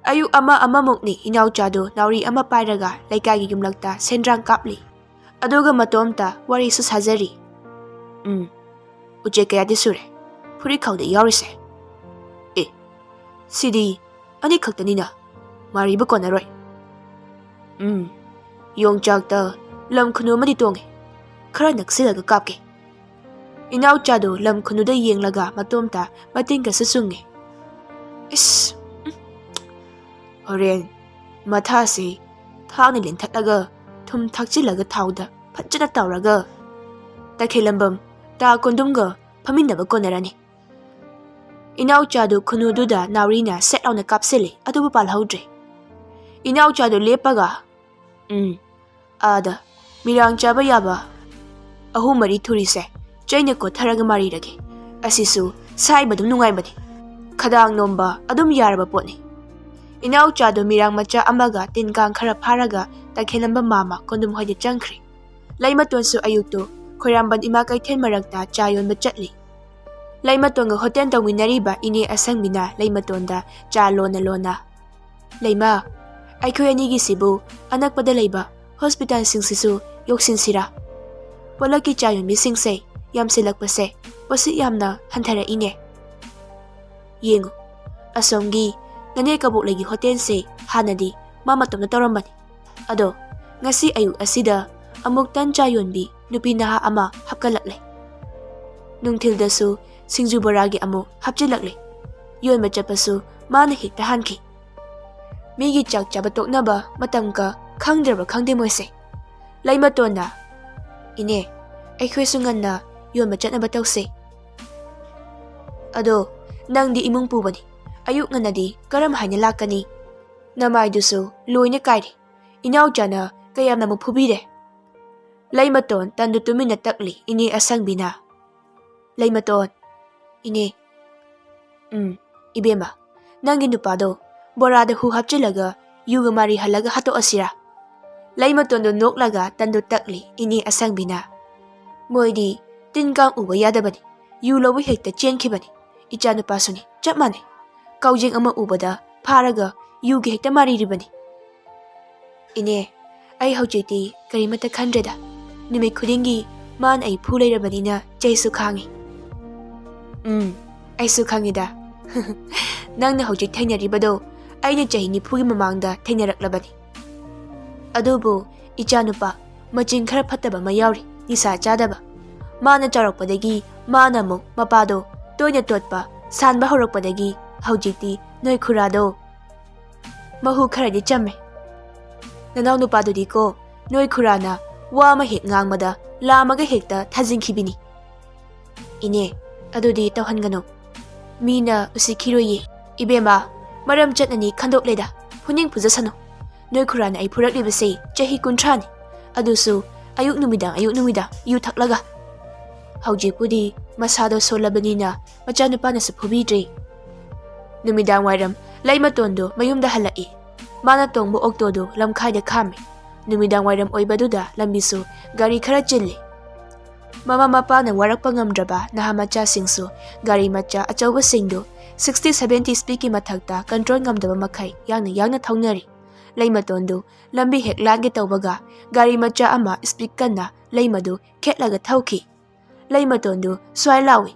ꯑꯌꯨꯛ ꯑꯃ ꯑꯃꯃꯨꯛꯅꯤ ꯏꯅꯥꯎꯆꯥꯗꯨ ꯅꯥꯎꯔꯤ ꯑꯃ ꯄꯥꯏꯔꯒ ꯂꯩꯀꯥꯏꯒꯤ ꯌꯨꯝꯂꯛꯇ ꯁꯦꯟꯗ꯭ꯔꯥꯡ ꯀꯥꯞꯂꯤ꯫ ꯑꯗꯨꯒ ꯃꯇꯣꯝꯇ ꯋꯥꯔꯤꯁꯨ ꯁꯥꯖꯔꯤ꯫ "ꯎꯝ, ꯎꯆꯦꯛ ꯀꯌꯥꯗꯤ ꯁꯨꯔꯦ ꯐꯨꯔꯤꯠꯈꯥꯎꯗ ꯌꯥꯎꯔꯤꯁꯦ? ꯑꯦ, ꯁꯤꯗꯤ ꯑꯅꯤꯈꯛꯇꯅꯤꯅ ꯃꯥꯔꯤꯕ ꯀꯣꯟꯅꯔꯣꯏ꯫ ꯎꯝ, ꯌꯣꯡꯆꯥꯛꯇ ꯂꯝ ꯈꯨꯅꯨ ꯑꯃꯗꯤ ꯇꯣꯡꯉꯦ꯫ ꯈꯔ ꯅꯛꯁꯤꯜꯂꯒ ꯀꯥꯞꯀꯦ꯫" ꯏꯅꯥꯎꯆꯥꯗꯨ ꯂꯝ ꯈꯨꯅꯨꯗ ꯌꯦꯡꯂꯒ ꯃꯇꯣꯝꯇ ꯃꯇꯤꯟꯒꯁꯨ ꯆꯨꯡꯉꯤ꯫ "ꯏꯁ, ꯎꯝ, ꯍꯣꯔꯦꯟ ꯃꯊꯥꯁꯤ ꯊꯥꯎꯅ ꯂꯦꯟꯊꯠꯂꯒ ꯊꯨꯝ ꯊꯥꯛꯆꯤꯜꯂꯒ ꯊꯥꯎꯗ ꯐꯖꯅ ꯇꯧꯔꯒ ꯇꯈꯦꯜꯂꯝꯕꯝ ꯇꯥ ꯀꯣꯟꯗꯨꯝꯒ ꯐꯝꯃꯤꯟꯅꯕ ꯀꯣꯟꯅꯔꯅꯤ꯫" ꯏꯅꯥꯎꯆꯥꯗꯨ ꯈꯨꯅꯨꯗꯨꯗ ꯅꯥꯎꯔꯤꯅ ꯁꯦꯠ ꯂꯥꯎꯅ ꯀꯥꯞꯁꯤꯜꯂꯤ, ꯑꯗꯨꯕꯨ ꯄꯥꯜꯍꯧꯗ꯭ꯔꯦ꯫ ꯏꯅꯥꯎꯆꯥꯗꯨ ꯂꯦꯞꯄꯒ ꯎꯝ, ꯑꯥꯗ ꯃꯤꯔꯥꯡ ꯆꯥꯕ ꯌꯥꯕ ꯑꯍꯨꯝ ꯃꯔꯤ ꯊꯨꯔꯤꯁꯦ ꯆꯩꯅ ꯀꯣꯠꯊꯔꯒ ꯃꯥꯔꯤꯔꯒꯦ꯫ ꯑꯁꯤꯁꯨ ꯁꯥꯏꯕ ꯑꯗꯨꯝ ꯅꯨꯡꯉꯥꯏꯕꯅꯤ꯫ ꯈꯗꯥꯡ ꯅꯣꯝꯕ ꯑꯗꯨꯝ ꯌꯥꯔꯕ ꯄꯣꯠꯅꯤ꯫ ꯏꯅꯥꯎꯆꯥꯗꯣ ꯃꯤꯔꯥꯡ ꯃꯆꯥ ꯑꯃꯒ ꯇꯤꯟ ꯀꯥꯡ ꯈꯔ ꯐꯥꯔꯒ ꯇꯈꯦꯜꯂꯝꯕ ꯃꯥꯃ ꯀꯣꯟꯗꯨꯝ ꯍꯣꯏꯗ ꯆꯪꯈ꯭ꯔꯦ꯫ ꯂꯩꯃꯇꯣꯟꯁꯨ ꯑꯌꯨꯛꯇꯨ ꯈꯣꯏꯔꯥꯝꯕꯟ ꯏꯃꯥ ꯀꯩꯊꯦꯜ ꯃꯔꯛꯇ ꯆꯥ ꯌꯣꯟꯕ ꯆꯠꯂꯤ꯫ ꯂꯩꯃꯇꯣꯟꯒ ꯍꯣꯇꯦꯜ ꯇꯧꯃꯤꯟꯅꯔꯤꯕ ꯏꯅꯦ ꯑꯁꯪꯕꯤꯅ ꯂꯩꯃꯇꯣꯟꯗ ꯆꯥ ꯂꯣꯟꯅ ꯂꯣꯟꯅ, "ꯂꯩꯃ, ꯑꯩꯈꯣꯏ ꯑꯅꯤꯒꯤꯁꯤꯕꯨ ꯑꯅꯛꯄꯗ ꯂꯩꯕ ꯍꯣꯁꯄꯤꯇꯥꯜꯁꯤꯡꯁꯤꯁꯨ ꯌꯧꯁꯤꯟꯁꯤꯔꯥ? ꯄꯣꯂꯛꯀꯤ ꯆꯥ ꯌꯣꯟꯕꯤꯁꯤꯡꯁꯦ ꯌꯥꯝꯁꯤꯜꯂꯛꯄꯁꯦ ꯄꯣꯠꯁꯤꯠ ꯌꯥꯝꯅ ꯍꯟꯊꯔꯛꯏꯅꯦ꯫ ꯌꯦꯡꯉꯨ, ꯑꯁꯣꯝꯒꯤ ꯅꯅꯦ ꯀꯕꯣꯛꯂꯩꯒꯤ ꯍꯣꯇꯦꯜꯁꯦ ꯍꯥꯟꯅꯗꯤ ꯃꯥ ꯃꯇꯣꯝꯇ ꯇꯧꯔꯝꯕꯅꯤ꯫ ꯑꯗꯣ ꯉꯁꯤ ꯑꯌꯨꯛ ꯑꯁꯤꯗ ꯑꯃꯨꯛ ꯇꯟ ꯆꯥ ꯌꯣꯟꯕꯤ ꯅꯨꯄꯤ ꯅꯍꯥ ꯑꯃ ꯍꯥꯞꯀꯠꯂꯛꯂꯦ꯫ ꯅꯨꯡꯊꯤꯜꯗꯁꯨ ꯁꯤꯡꯖꯨ ꯕꯣꯔꯥꯒꯤ ꯑꯃꯨꯛ ꯍꯥꯞꯆꯤꯜꯂꯛꯂꯦ꯫ ꯌꯣꯟꯕ ꯆꯠꯄꯁꯨ ꯃꯥꯅ ꯍꯦꯛꯇ ꯍꯥꯟꯈꯤ꯫ ꯃꯤꯒꯤ ꯆꯥꯛ ꯆꯥꯕ ꯇꯣꯛꯅꯕ ꯃꯇꯝꯒ ꯈꯪꯗ꯭ꯔꯕ ꯈꯪꯗꯦ ꯃꯣꯏꯁꯦ꯫" ꯂꯩꯃꯇꯣꯟꯅ, "ꯏꯅꯦ, ꯑꯩꯈꯣꯏꯁꯨ ꯉꯟꯅ ꯌꯣꯟꯕ ꯆꯠꯅꯕ ꯇꯧꯁꯦ꯫ ꯑꯗꯣ ꯅꯪꯗꯤ ꯏꯃꯨꯡ ꯄꯨꯕꯅꯤ, ꯑꯌꯨꯛ ꯉꯟꯅꯗꯤ ꯀꯔꯝ ꯍꯥꯏꯅ ꯂꯥꯛꯀꯅꯤ? ꯅꯃꯥꯏꯗꯨꯁꯨ ꯂꯣꯏꯅ ꯀꯥꯏꯔꯦ꯫ ꯏꯅꯥꯎꯆꯥꯅ ꯀꯌꯥꯝꯅ ꯑꯃꯨꯛ ꯐꯨꯕꯤꯔꯦ?" ꯂꯩꯃꯇꯣꯟ ꯇꯟꯗꯨ ꯇꯨꯃꯤꯟꯅ ꯇꯛꯂꯤ ꯏꯅꯦ ꯑꯁꯪꯕꯤꯅ꯫ ꯂꯩꯃꯇꯣꯟ, "ꯏꯅꯦ, ꯎꯝ, ꯏꯕꯦꯝꯃ, ꯅꯪꯒꯤ ꯅꯨꯄꯥꯗꯣ ꯕꯣꯔꯥꯗ ꯍꯨ ꯍꯥꯞꯆꯤꯜꯂꯒ ꯌꯨꯒ ꯃꯥꯔꯤ ꯍꯜꯂꯒ ꯍꯥꯠꯇꯣꯛꯑꯁꯤꯔꯥ?" ꯂꯩꯃꯇꯣꯟꯗꯨ ꯅꯣꯛꯂꯒ ꯇꯟꯗꯨ ꯇꯛꯂꯤ ꯏꯅꯦ ꯑꯁꯪꯕꯤꯅ꯫ "ꯃꯣꯏꯗꯤ ꯇꯤꯟ ꯀꯥꯡ ꯎꯕ ꯌꯥꯗꯕꯅꯤ, ꯌꯨ ꯂꯧꯕ ꯍꯦꯛꯇ ꯆꯦꯟꯈꯤꯕꯅꯤ꯫ ꯏꯆꯥꯅꯨꯄꯥꯁꯨꯅꯤ, ꯆꯞ ꯃꯥꯟꯅꯩ꯫ ꯀꯥꯎꯖꯦꯡ ꯑꯃ ꯎꯕꯗ ꯐꯥꯔꯒ ꯌꯨꯒꯤ ꯍꯦꯛꯇ ꯃꯥꯔꯤꯔꯤꯕꯅꯤ꯫" "ꯏꯅꯦ, ꯑꯩ ꯍꯧꯖꯤꯛꯇꯤ ꯀꯔꯤꯃꯠꯇ ꯈꯟꯗ꯭ꯔꯦꯗ꯫ ꯅꯨꯃꯤꯠ ꯈꯨꯗꯤꯡꯒꯤ ꯃꯥꯅ ꯑꯩ ꯐꯨ ꯂꯩꯔꯕꯅꯤꯅ ꯆꯩꯁꯨ ꯈꯥꯡꯉꯤ꯫" "ꯎꯝ, ꯑꯩꯁꯨ ꯈꯪꯉꯤꯗ꯫ ꯅꯪꯅ ꯍꯧꯖꯤꯛ ꯊꯦꯡꯅꯔꯤꯕꯗꯣ ꯑꯩꯅ ꯆꯍꯤ ꯅꯤꯐꯨꯒꯤ ꯃꯃꯥꯡꯗ ꯊꯦꯡꯅꯔꯛꯂꯕꯅꯤ꯫ ꯑꯗꯨꯕꯨ ꯏꯆꯥꯅꯨꯄꯥ ꯃꯆꯤꯟ ꯈꯔ ꯐꯠꯇꯕ ꯑꯃ ꯌꯥꯎꯔꯤ, ꯅꯤꯁꯥ ꯆꯥꯗꯕ꯫ ꯃꯥꯅ ꯆꯥꯎꯔꯛꯄꯗꯒꯤ ꯃꯥꯅ ꯑꯃꯨꯛ ꯃꯄꯥꯗꯣ ꯇꯣꯏꯅ ꯇꯣꯠꯄ, ꯁꯥꯟꯕ ꯍꯧꯔꯛꯄꯗꯒꯤ ꯍꯧꯖꯤꯛꯇꯤ ꯅꯣꯏ ꯈꯨꯔꯥꯗꯣ ꯃꯍꯨ ꯈꯔꯗꯤ ꯆꯝꯃꯦ꯫ ꯅꯅꯥꯎ ꯅꯨꯄꯥꯗꯨꯗꯤꯀꯣ, ꯅꯣꯏ ꯈꯨꯔꯥꯅ ꯋꯥ ꯑꯃ ꯍꯦꯛ ꯉꯥꯡꯕꯗ ꯂꯥꯝꯃꯒ ꯍꯦꯛꯇ ꯊꯥꯖꯤꯟꯈꯤꯕꯤꯅꯤ꯫" "ꯏꯅꯦ, ꯑꯗꯨꯗꯤ ꯇꯧꯍꯟꯒꯅꯨ꯫ ꯃꯤꯅ ꯎꯁꯤꯠꯈꯤꯔꯣꯏꯌꯦ꯫" "ꯏꯕꯦꯝꯃ, ꯃꯔꯝ ꯆꯠꯅꯅꯤ ꯈꯟꯗꯣꯛꯂꯦꯗ, ꯐꯨꯅꯤꯡ ꯐꯨꯖꯁꯅꯨ꯫ ꯅꯣꯏ ꯈꯨꯔꯥꯅ ꯑꯩ ꯐꯨꯔꯛꯂꯤꯕꯁꯤ ꯆꯍꯤ ꯀꯨꯟꯊ꯭ꯔꯥꯅꯤ, ꯑꯗꯨꯁꯨ ꯑꯌꯨꯛ ꯅꯨꯃꯤꯗꯥꯡ ꯑꯌꯨꯛ ꯅꯨꯃꯤꯗꯥꯡ ꯌꯨ ꯊꯛꯂꯒ꯫ ꯍꯧꯖꯤꯛꯄꯨꯗꯤ ꯃꯁꯥꯗꯣ ꯁꯣꯜꯂꯕꯅꯤꯅ ꯃꯆꯥꯅꯨꯄꯥꯅꯁꯨ ꯐꯨꯕꯤꯗ꯭ꯔꯦ꯫ ꯅꯨꯃꯤꯗꯥꯡ ꯋꯥꯏꯔꯝ ꯂꯩꯃꯇꯣꯟꯗꯨ ꯃꯌꯨꯝꯗ ꯍꯜꯂꯛꯏ꯫ ꯃꯥꯅ ꯇꯣꯡꯕ ꯑꯣꯛꯇꯣꯗꯨ ꯂꯝꯈꯥꯏꯗ ꯈꯥꯝꯃꯤ꯫ ꯅꯨꯃꯤꯗꯥꯡ ꯋꯥꯏꯔꯝ ꯑꯣꯏꯕꯗꯨꯗ ꯂꯝꯕꯤꯁꯨ ꯒꯥꯔꯤ ꯈꯔ ꯆꯤꯜꯂꯤ꯫ ꯃꯃꯥ ꯃꯄꯥꯅ ꯋꯥꯔꯛꯄ ꯉꯝꯗ꯭ꯔꯕ ꯅꯍꯥ ꯃꯆꯥꯁꯤꯡꯁꯨ ꯒꯥꯔꯤ ꯃꯆꯥ ꯑꯆꯧꯕꯁꯤꯡꯗꯨ sixty seventy speedꯀꯤ ꯃꯊꯛꯇ control ꯉꯝꯗꯕ ꯃꯈꯩ ꯌꯥꯡꯅ ꯌꯥꯡꯅ ꯊꯧꯅꯔꯤ꯫ ꯂꯩꯃꯇꯣꯟꯗꯨ ꯂꯝꯕꯤ ꯍꯦꯛ ꯂꯥꯟꯒꯦ ꯇꯧꯕꯒ ꯒꯥꯔꯤ ꯃꯆꯥ ꯑꯃ speed ꯀꯟꯅ ꯂꯩꯃꯗꯨ ꯈꯦꯠꯂꯒ ꯊꯧꯈꯤ꯫ ꯂꯩꯃꯇꯣꯟꯗꯨ ꯁ꯭ꯋꯥꯏ ꯂꯥꯎꯏ,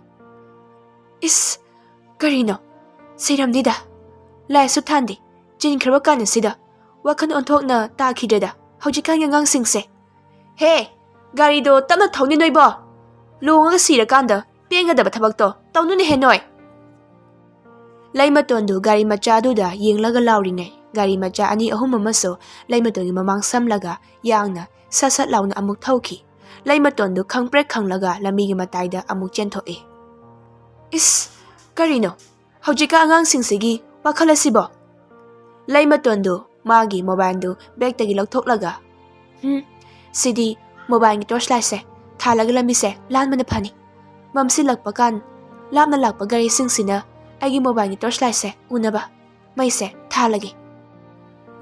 "ꯏꯁ, ꯀꯔꯤꯅꯣ? ꯁꯤꯔꯝꯅꯤꯗ꯫ ꯂꯥꯏꯁꯨ ꯊꯥꯟꯗꯦ꯫ ꯆꯤꯟꯈ꯭ꯔꯕ ꯀꯥꯟꯁꯤꯗ ꯋꯥꯈꯜ ꯑꯣꯟꯊꯣꯛꯅ ꯇꯥꯈꯤꯗ꯭ꯔꯦꯗ ꯍꯧꯖꯤꯛꯀꯥꯟꯒꯤ ꯑꯉꯥꯡꯁꯤꯡꯁꯦ꯫ ꯍꯦ, ꯒꯥꯔꯤꯗꯣ ꯇꯞꯅ ꯊꯧꯅꯦ ꯅꯣꯏꯕꯣ꯫ ꯂꯣꯡꯉꯒ ꯁꯤꯔꯀꯥꯟꯗ ꯄꯦꯟꯒꯗꯕ ꯊꯕꯛꯇꯣ ꯇꯧꯅꯨꯅꯦꯍꯦ ꯅꯣꯏ꯫" ꯂꯩꯃꯇꯣꯟꯗꯨ ꯒꯥꯔꯤ ꯃꯆꯥꯗꯨꯗ ꯌꯦꯡꯂꯒ ꯂꯥꯎꯔꯤꯉꯩ ꯒꯥꯔꯤ ꯃꯆꯥ ꯑꯅꯤ ꯑꯍꯨꯝ ꯑꯃꯁꯨ ꯂꯩꯃꯇꯣꯟꯒꯤ ꯃꯃꯥꯡ ꯁꯝꯂꯒ ꯌꯥꯡꯅ ꯁꯠ ꯁꯠ ꯂꯥꯎꯅ ꯑꯃꯨꯛ ꯊꯧꯈꯤ꯫ ꯂꯩꯃꯇꯣꯟꯗꯨ ꯈꯪꯄ꯭ꯔꯦꯛ ꯈꯪꯂꯒ ꯂꯝꯕꯤꯒꯤ ꯃꯇꯥꯏꯗ ꯑꯃꯨꯛ ꯆꯦꯟꯊꯣꯛꯏ꯫ "ꯏꯁ, ꯀꯔꯤꯅꯣ? ꯍꯧꯖꯤꯛꯀ ꯑꯉꯥꯡꯁꯤꯡꯁꯤꯒꯤ ꯋꯥꯈꯜ ꯑꯁꯤꯕꯣ?" ꯂꯩꯃꯇꯣꯟꯗꯨ ꯃꯥꯒꯤ mobileꯗꯨ bagꯇꯒꯤ ꯂꯧꯊꯣꯛꯂꯒ, "ꯍꯝ, ꯁꯤꯗꯤ mobileꯒꯤ torch lightꯁꯦ ꯊꯥꯜꯂꯒ ꯂꯝꯕꯤꯁꯦ ꯂꯥꯟꯕꯅ ꯐꯅꯤ꯫ ꯃꯝꯁꯤꯜꯂꯛꯄ ꯀꯥꯟ ꯂꯥꯞꯅ ꯂꯥꯛꯄ ꯒꯥꯔꯤꯁꯤꯡꯁꯤꯅ ꯑꯩꯒꯤ mobileꯒꯤ torch lightꯁꯦ ꯎꯅꯕ ꯃꯩꯁꯦ ꯊꯥꯜꯂꯒꯦ꯫"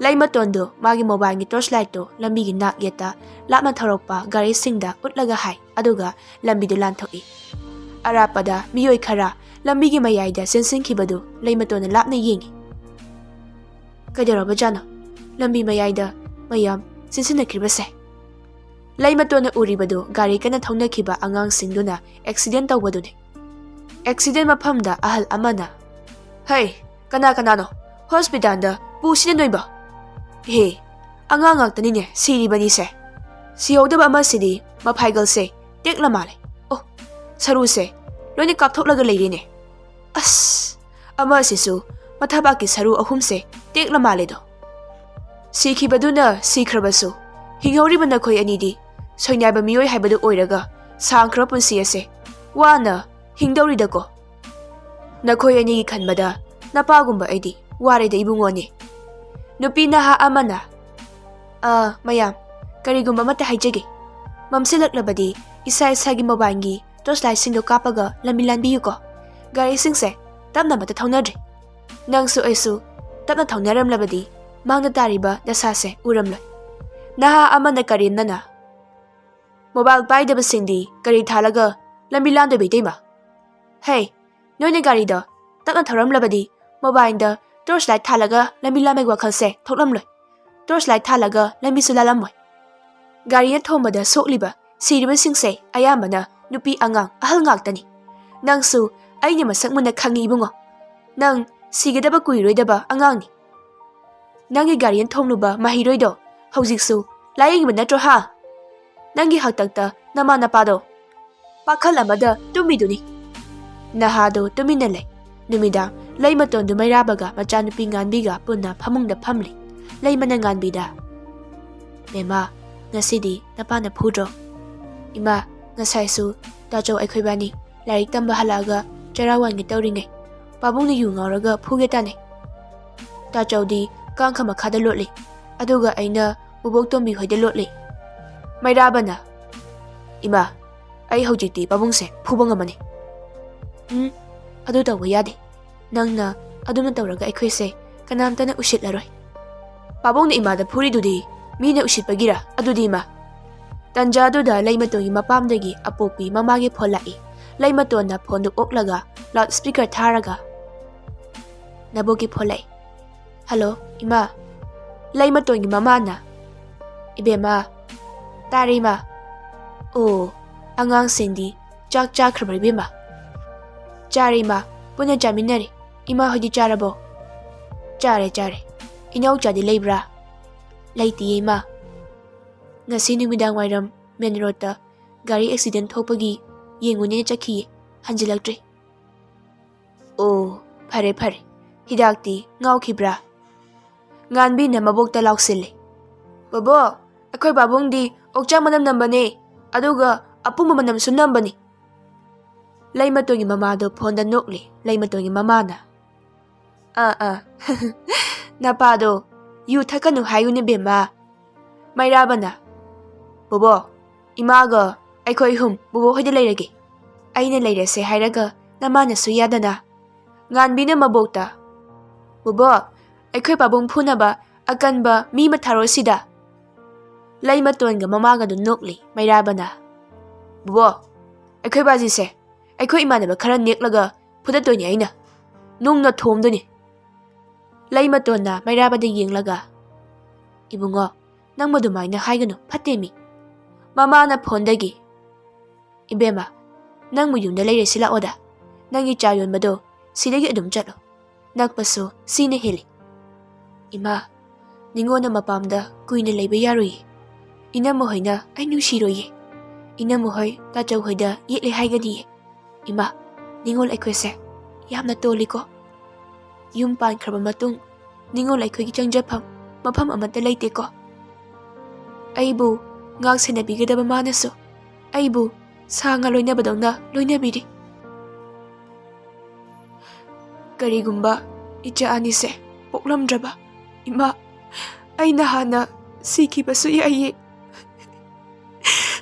ꯂꯩꯃꯇꯣꯟꯗꯨ ꯃꯥꯒꯤ mobileꯒꯤ torch lightꯇꯨ ꯂꯝꯕꯤꯒꯤ ꯅꯥꯛ ꯌꯦꯠꯇ ꯂꯥꯞꯅ ꯊꯧꯔꯛꯄ ꯒꯥꯔꯤꯁꯤꯡꯗ ꯎꯠꯂꯒ ꯍꯥꯏ, ꯑꯗꯨꯒ ꯂꯝꯕꯤꯗꯨ ꯂꯥꯟꯊꯣꯛꯏ꯫ ꯑꯔꯥꯞꯄꯗ ꯃꯤꯑꯣꯏ ꯈꯔ ꯂꯝꯕꯤꯒꯤ ꯃꯌꯥꯏꯗ ꯆꯦꯟꯁꯤꯟꯈꯤꯕꯗꯨ ꯂꯩꯃꯇꯣꯟꯅ ꯂꯥꯞꯅ ꯌꯦꯡꯏ꯫ "ꯀꯩꯗꯧꯔꯕꯖꯥꯠꯅꯣ ꯂꯝꯕꯤ ꯃꯌꯥꯏꯗ ꯃꯌꯥꯝ ꯆꯦꯟꯁꯤꯟꯅꯈ꯭ꯔꯤꯕꯁꯦ?" ꯂꯩꯃꯇꯣꯟꯅ ꯎꯔꯤꯕꯗꯨ ꯒꯥꯔꯤ ꯀꯟꯅ ꯊꯧꯅꯈꯤꯕ ꯑꯉꯥꯡꯁꯤꯡꯗꯨꯅ accident ꯇꯧꯕꯗꯨꯅꯤ꯫ Accident ꯃꯐꯝꯗ ꯑꯍꯜ ꯑꯃꯅ, "ꯍꯩ, ꯀꯅꯥ ꯀꯅꯥꯅꯣ hospitalꯗ ꯄꯨꯁꯤꯅ ꯅꯣꯏꯕꯣ?" "ꯍꯦ, ꯑꯉꯥꯡ ꯉꯥꯛꯇꯅꯤꯅꯦ ꯁꯤꯔꯤꯕꯅꯤꯁꯦ꯫ ꯁꯤꯍꯧꯗꯕ ꯑꯃꯁꯤꯗꯤ ꯃꯐꯥꯏꯒꯜꯁꯦ ꯇꯦꯛꯂ ꯃꯥꯜꯂꯦ꯫ ꯑꯣ, ꯁꯔꯨꯁꯦ ꯂꯣꯏꯅ ꯀꯥꯞꯊꯣꯛꯂꯒ ꯂꯩꯔꯦꯅꯦ꯫ ꯑꯁ, ꯑꯃꯁꯤꯁꯨ ꯃꯊꯕꯥꯛꯀꯤ ꯁꯔꯨ ꯑꯍꯨꯝꯁꯦ ꯇꯦꯛꯂ ꯃꯥꯜꯂꯦꯗꯣ꯫ ꯁꯤꯈꯤꯕꯗꯨꯅ ꯁꯤꯈ꯭ꯔꯕꯁꯨ, ꯍꯤꯡꯍꯧꯔꯤꯕ ꯅꯈꯣꯏ ꯑꯅꯤꯗꯤ ꯁꯣꯏꯅꯥꯏꯕ ꯃꯤꯑꯣꯏ ꯍꯥꯏꯕꯗꯨ ꯑꯣꯏꯔꯒ ꯁꯥꯡꯈ꯭ꯔꯕ ꯄꯨꯟꯁꯤ ꯑꯁꯦ ꯋꯥꯅ ꯍꯤꯡꯗꯧꯔꯤꯗꯀꯣ꯫ ꯅꯈꯣꯏ ꯑꯅꯤꯒꯤ ꯈꯟꯕꯗ ꯅꯄꯥꯒꯨꯝꯕ ꯑꯩꯗꯤ ꯋꯥꯔꯦꯗ ꯏꯕꯨꯡꯉꯣꯅꯦ꯫" ꯅꯨꯄꯤ ꯅꯍꯥ ꯑꯃꯅ, "ꯑ, ꯃꯌꯥꯝ, ꯀꯔꯤꯒꯨꯝꯕ ꯑꯃꯠꯇ ꯍꯥꯏꯖꯒꯦ꯫ ꯃꯝꯁꯤꯜꯂꯛꯂꯕꯗꯤ ꯏꯁꯥ ꯏꯁꯥꯒꯤ ꯃꯣꯕꯥꯏꯜꯒꯤ ꯇꯣꯔꯆ ꯂꯥꯏꯠꯁꯤꯡꯗꯣ ꯀꯥꯞꯄꯒ ꯂꯝꯕꯤ ꯂꯥꯟꯕꯤꯌꯨꯀꯣ꯫ ꯒꯥꯔꯤꯁꯤꯡꯁꯦ ꯇꯞꯅ ꯑꯃꯠꯇ ꯊꯧꯅꯗ꯭ꯔꯦ꯫ ꯅꯪꯁꯨ ꯑꯩꯁꯨ ꯇꯞꯅ ꯊꯧꯅꯔꯝꯂꯕꯗꯤ ꯃꯥꯡꯗ ꯇꯥꯔꯤꯕ ꯗꯁꯥꯁꯦ ꯎꯔꯝꯂꯣꯏ꯫" ꯅꯍꯥ ꯑꯃꯅ ꯀꯔꯦꯝꯅꯅ, "ꯃꯣꯕꯥꯏꯜ ꯄꯥꯏꯗꯕꯁꯤꯡꯗꯤ ꯀꯔꯤ ꯊꯥꯜꯂꯒ ꯂꯝꯕꯤ ꯂꯥꯟꯗꯣꯏꯕ, ꯏꯇꯩꯃ? ꯍꯦ, ꯅꯣꯏꯅ ꯒꯥꯔꯤꯗꯣ ꯇꯞꯅ ꯊꯧꯔꯝꯂꯕꯗꯤ ꯃꯣꯕꯥꯏꯜꯗ ꯇꯣꯔꯆ ꯂꯥꯏꯠ ꯊꯥꯜꯂꯒ ꯂꯝꯕꯤ ꯂꯥꯟꯕꯒꯤ ꯋꯥꯈꯜꯁꯦ ꯊꯣꯛꯂꯝꯂꯣꯏ꯫ ꯇꯣꯔꯆ ꯂꯥꯏꯠ ꯊꯥꯜꯂꯒ ꯂꯝꯕꯤꯁꯨ ꯂꯥꯜꯂꯝꯃꯣꯏ꯫ ꯒꯥꯔꯤꯅ ꯊꯣꯝꯕꯗ ꯁꯣꯛꯂꯤꯕ, ꯁꯤꯔꯤꯕꯁꯤꯡꯁꯦ ꯑꯌꯥꯝꯕꯅ ꯅꯨꯄꯤ ꯑꯉꯥꯡ, ꯑꯍꯜ ꯉꯥꯛꯇꯅꯤ꯫ ꯅꯪꯁꯨ ꯑꯩꯅ ꯃꯁꯛ ꯃꯨꯟꯅ ꯈꯪꯉꯤ, ꯏꯕꯨꯡꯉꯣ꯫ ꯅꯪ ꯁꯤꯒꯗꯕ ꯀꯨꯏꯔꯣꯏꯗꯕ ꯑꯉꯥꯡꯅꯤ꯫ ꯅꯪꯒꯤ ꯒꯥꯔꯤꯅ ꯊꯣꯝꯂꯨꯕ ꯃꯍꯩꯔꯣꯏꯗꯣ ꯍꯧꯖꯤꯛꯁꯨ ꯂꯥꯌꯦꯡꯉꯤꯕ ꯅꯠꯇ꯭ꯔꯣ, ꯍꯥ? ꯅꯪꯒꯤ ꯍꯥꯛꯇꯛꯇ ꯅꯃꯥ ꯅꯄꯥꯗꯣ ꯄꯥꯈꯜ ꯑꯃꯗ ꯇꯨꯝꯃꯤꯗꯨꯅꯤ꯫" ꯅꯍꯥꯗꯣ ꯇꯨꯃꯤꯟꯅ ꯂꯩ꯫ ꯅꯨꯃꯤꯗꯥꯡ ꯂꯩꯃꯇꯣꯟꯗꯨ ꯃꯩꯔꯥꯕꯒ ꯃꯆꯥꯅꯨꯄꯤ ꯉꯥꯟꯕꯤꯒ ꯄꯨꯟꯅ ꯐꯃꯨꯡꯗ ꯐꯝꯂꯤ꯫ ꯂꯩꯃꯅ ꯉꯥꯟꯕꯤꯗ, "ꯕꯦꯝꯃ, ꯉꯁꯤꯗꯤ ꯅꯄꯥꯅ ꯐꯨꯗ꯭ꯔꯣ?" "ꯏꯃꯥ, ꯉꯁꯥꯏꯁꯨ ꯇꯥꯆꯧ ꯑꯩꯈꯣꯏꯕꯥꯅꯤ ꯂꯥꯏꯔꯤꯛ ꯇꯝꯕ ꯍꯜꯂꯛꯑꯒ ꯆꯔꯥ ꯋꯥꯟꯒꯦ ꯇꯧꯔꯤꯉꯩ ꯄꯥꯕꯨꯡꯅ ꯌꯨ ꯉꯥꯎꯔꯒ ꯐꯨꯒꯦ ꯇꯥꯅꯩ꯫ ꯇꯥꯆꯧꯗꯤ ꯀꯥꯡꯈ ꯃꯈꯥꯗ ꯂꯣꯠꯂꯤ, ꯑꯗꯨꯒ ꯑꯩꯅ ꯕꯣꯕꯣꯛ ꯇꯣꯝꯕꯤ ꯍꯣꯏꯗ ꯂꯣꯠꯂꯤ꯫" ꯃꯩꯔꯥꯕꯅ, "ꯏꯃꯥ, ꯑꯩ ꯍꯧꯖꯤꯛꯇꯤ ꯄꯥꯕꯨꯡꯁꯦ ꯐꯨꯕ ꯉꯝꯃꯅꯤ꯫" "ꯎꯝ, ꯑꯗꯨ ꯇꯧꯕ ꯌꯥꯗꯦ꯫ ꯅꯪꯅ ꯑꯗꯨꯝꯅ ꯇꯧꯔꯒ ꯑꯩꯈꯣꯏꯁꯦ ꯀꯅꯥꯝꯇꯅ ꯎꯁꯤꯠꯂꯔꯣꯏ꯫" "ꯄꯥꯕꯨꯡꯅ ꯏꯃꯥꯗ ꯐꯨꯔꯤꯗꯨꯗꯤ ꯃꯤꯅ ꯎꯁꯤꯠꯄꯒꯤꯔ? ꯑꯗꯨꯗꯤ ꯏꯃꯥ!" ꯇꯟꯖꯥꯗꯨꯗ ꯂꯩꯃꯇꯣꯟꯒꯤ ꯃꯄꯥꯝꯗꯒꯤ ꯑꯄꯣꯛꯄꯤ ꯃꯃꯥꯒꯤ ꯐꯣꯟ ꯂꯥꯛꯏ꯫ ꯂꯩꯃꯇꯣꯟꯅ ꯐꯣꯟꯗꯨ ꯑꯣꯛꯂꯒ ꯂꯥꯎꯗ ꯁ꯭ꯄꯤꯀꯔ ꯊꯥꯔꯒ, "ꯅꯕꯣꯛꯀꯤ ꯐꯣꯟ ꯂꯥꯛꯏ꯫" "ꯍꯜꯂꯣ, ꯏꯃꯥ꯫" ꯂꯩꯃꯇꯣꯟꯒꯤ ꯃꯃꯥꯅ, "ꯏꯕꯦꯝꯃ꯫" "ꯇꯥꯔꯦ, ꯏꯃꯥ꯫" "ꯑꯣ, ꯑꯉꯥꯡꯁꯤꯡꯗꯤ ꯆꯥꯛ ꯆꯥꯈ꯭ꯔꯕ꯭ꯔꯥ, ꯏꯕꯦꯝꯃ?" "ꯆꯥꯔꯦ, ꯏꯃꯥ꯫ ꯄꯨꯟꯅ ꯆꯥꯃꯤꯟꯅꯔꯦ꯫ ꯏꯃꯥ ꯍꯣꯏꯗꯤ ꯆꯥꯔꯕꯣ?" "ꯆꯥꯔꯦ, ꯆꯥꯔꯦ꯫ ꯏꯅꯥꯎꯆꯥꯗꯤ ꯂꯩꯕ꯭ꯔꯥ?" "ꯂꯩꯇꯤꯌꯦ, ꯏꯃꯥ꯫ ꯉꯁꯤ ꯅꯨꯃꯤꯗꯥꯡ ꯋꯥꯏꯔꯝ ꯃꯦꯟ ꯔꯣꯗꯇ ꯒꯥꯔꯤ ꯑꯦꯛꯁꯤꯗꯦꯟ ꯊꯣꯛꯄꯒꯤ ꯌꯦꯡꯉꯨꯅꯦꯅ ꯆꯠꯈꯤꯌꯦ, ꯍꯟꯖꯤꯜꯂꯛꯇ꯭ꯔꯤ꯫" "ꯑꯣ, ꯐꯔꯦ, ꯐꯔꯦ꯫ ꯍꯤꯗꯥꯛꯇꯤ ꯉꯥꯎꯈꯤꯕ꯭ꯔꯥ?" ꯉꯥꯟꯕꯤꯅ ꯃꯕꯣꯛꯇ ꯂꯥꯎꯁꯤꯜꯂꯦ꯫ "ꯕꯣꯕꯣꯛ, ꯑꯩꯈꯣꯏ ꯄꯥꯕꯨꯡꯗꯤ ꯑꯣꯛꯆꯥꯛ ꯃꯅꯝ ꯅꯝꯕꯅꯦ, ꯑꯗꯨꯒ ꯑꯄꯨꯝꯕ ꯃꯅꯝꯁꯨ ꯅꯝꯕꯅꯤ꯫" ꯂꯩꯃꯇꯣꯟꯒꯤ ꯃꯃꯥꯗꯣ ꯐꯣꯟꯗ ꯅꯣꯛꯂꯦ꯫ ꯂꯩꯃꯇꯣꯟꯒꯤ ꯃꯃꯥꯅ, "ꯑꯥ, ꯑꯥ, ꯅꯄꯥꯗꯣ "ꯌꯨ ꯊꯛꯀꯅꯨ ꯍꯥꯏꯌꯨꯅꯦ ꯕꯦꯝꯃ꯫" ꯃꯩꯔꯥꯕꯅ, "ꯕꯣꯕꯣ, ꯏꯃꯥꯒ ꯑꯩꯈꯣꯏ ꯑꯍꯨꯝ ꯕꯣꯕꯣ ꯍꯣꯏꯗ ꯂꯩꯔꯒꯦ꯫ ꯑꯩꯅ ꯂꯩꯔꯁꯦ ꯍꯥꯏꯔꯒ ꯅꯃꯥꯅꯁꯨ ꯌꯥꯗꯅ꯫" ꯉꯥꯟꯕꯤꯅ ꯃꯕꯣꯛꯇ, "ꯕꯣꯕꯣ, ꯑꯩꯈꯣꯏ ꯄꯥꯕꯨꯡ ꯐꯨꯅꯕ ꯑꯀꯟꯕ ꯃꯤ ꯑꯃ ꯊꯥꯔꯣ ꯁꯤꯗ꯫" ꯂꯩꯃꯇꯣꯟꯒ ꯃꯃꯥꯒꯗꯨ ꯅꯣꯛꯂꯤ ꯃꯩꯔꯥꯕꯅ꯫ "ꯕꯣꯕꯣ, ꯑꯩꯈꯣꯏ ꯕꯥꯖꯤꯁꯦ ꯑꯩꯈꯣꯏ ꯏꯃꯥꯟꯅꯕ ꯈꯔ ꯅꯦꯛꯂꯒ ꯐꯨꯗꯠꯇꯣꯏꯅꯤ ꯑꯩꯅ꯫ ꯅꯨꯡꯅ ꯊꯣꯝꯗꯣꯏꯅꯤ꯫" ꯂꯩꯃꯇꯣꯟꯅ ꯃꯩꯔꯥꯕꯗ ꯌꯦꯡꯂꯒ, "ꯏꯕꯨꯡꯉꯣ, ꯅꯪꯕꯨ ꯑꯗꯨꯃꯥꯏꯅ ꯍꯥꯏꯒꯅꯨ, ꯐꯠꯇꯦ ꯃꯤ꯫" ꯃꯃꯥꯅ ꯐꯣꯟꯗꯒꯤ, "ꯏꯕꯦꯝꯃ, ꯅꯪꯕꯨ ꯌꯨꯝꯗ ꯂꯩꯔꯦ ꯁꯤ ꯂꯥꯛꯑꯣꯗ꯫ ꯅꯪꯒꯤ ꯆꯥ ꯌꯣꯟꯕꯗꯣ ꯁꯤꯗꯒꯤ ꯑꯗꯨꯝ ꯆꯠꯂꯣ꯫ ꯅꯛꯄꯁꯨ ꯁꯤꯅ ꯍꯦꯜꯂꯤ꯫" "ꯏꯃꯥ, ꯅꯤꯉꯣꯜꯅ ꯃꯄꯥꯝꯗ ꯀꯨꯏꯅ ꯂꯩꯕ ꯌꯥꯔꯣꯏꯌꯦ꯫ ꯏꯅꯝꯃ ꯍꯣꯏꯅ ꯑꯩ ꯅꯨꯡꯁꯤꯔꯣꯏꯌꯦ꯫ ꯏꯅꯝꯃ ꯍꯣꯏ ꯇꯥꯆꯧ ꯍꯣꯏꯗ ꯌꯦꯠꯂꯦ ꯍꯥꯏꯒꯅꯤꯌꯦ꯫ ꯏꯃꯥ, ꯅꯤꯉꯣꯜ ꯑꯩꯈꯣꯏꯁꯦ ꯌꯥꯝꯅ ꯇꯣꯜꯂꯤꯀꯣ꯫ ꯌꯨꯝ ꯄꯥꯟꯈ꯭ꯔꯕ ꯃꯇꯨꯡ ꯅꯤꯉꯣꯜ ꯑꯩꯈꯣꯏꯒꯤ ꯆꯪꯖꯐꯝ ꯃꯐꯝ ꯑꯃꯠꯇ ꯂꯩꯇꯦꯀꯣ꯫ ꯑꯩꯕꯨ ꯉꯥꯛ ꯁꯦꯟꯅꯕꯤꯒꯗꯕ ꯃꯥꯅꯁꯨ ꯑꯩꯕꯨ ꯁꯥ ꯉꯥ ꯂꯣꯏꯅꯕꯗꯧꯅ ꯂꯣꯏꯅꯕꯤꯔꯤ꯫ ꯀꯔꯤꯒꯨꯝꯕ ꯏꯆꯥ ꯑꯅꯤꯁꯦ ꯄꯣꯛꯂꯝꯗ꯭ꯔꯕ, ꯏꯃꯥ, ꯑꯩꯅ ꯍꯥꯟꯅ ꯁꯤꯈꯤꯕꯁꯨ ꯌꯥꯏꯌꯦ꯫"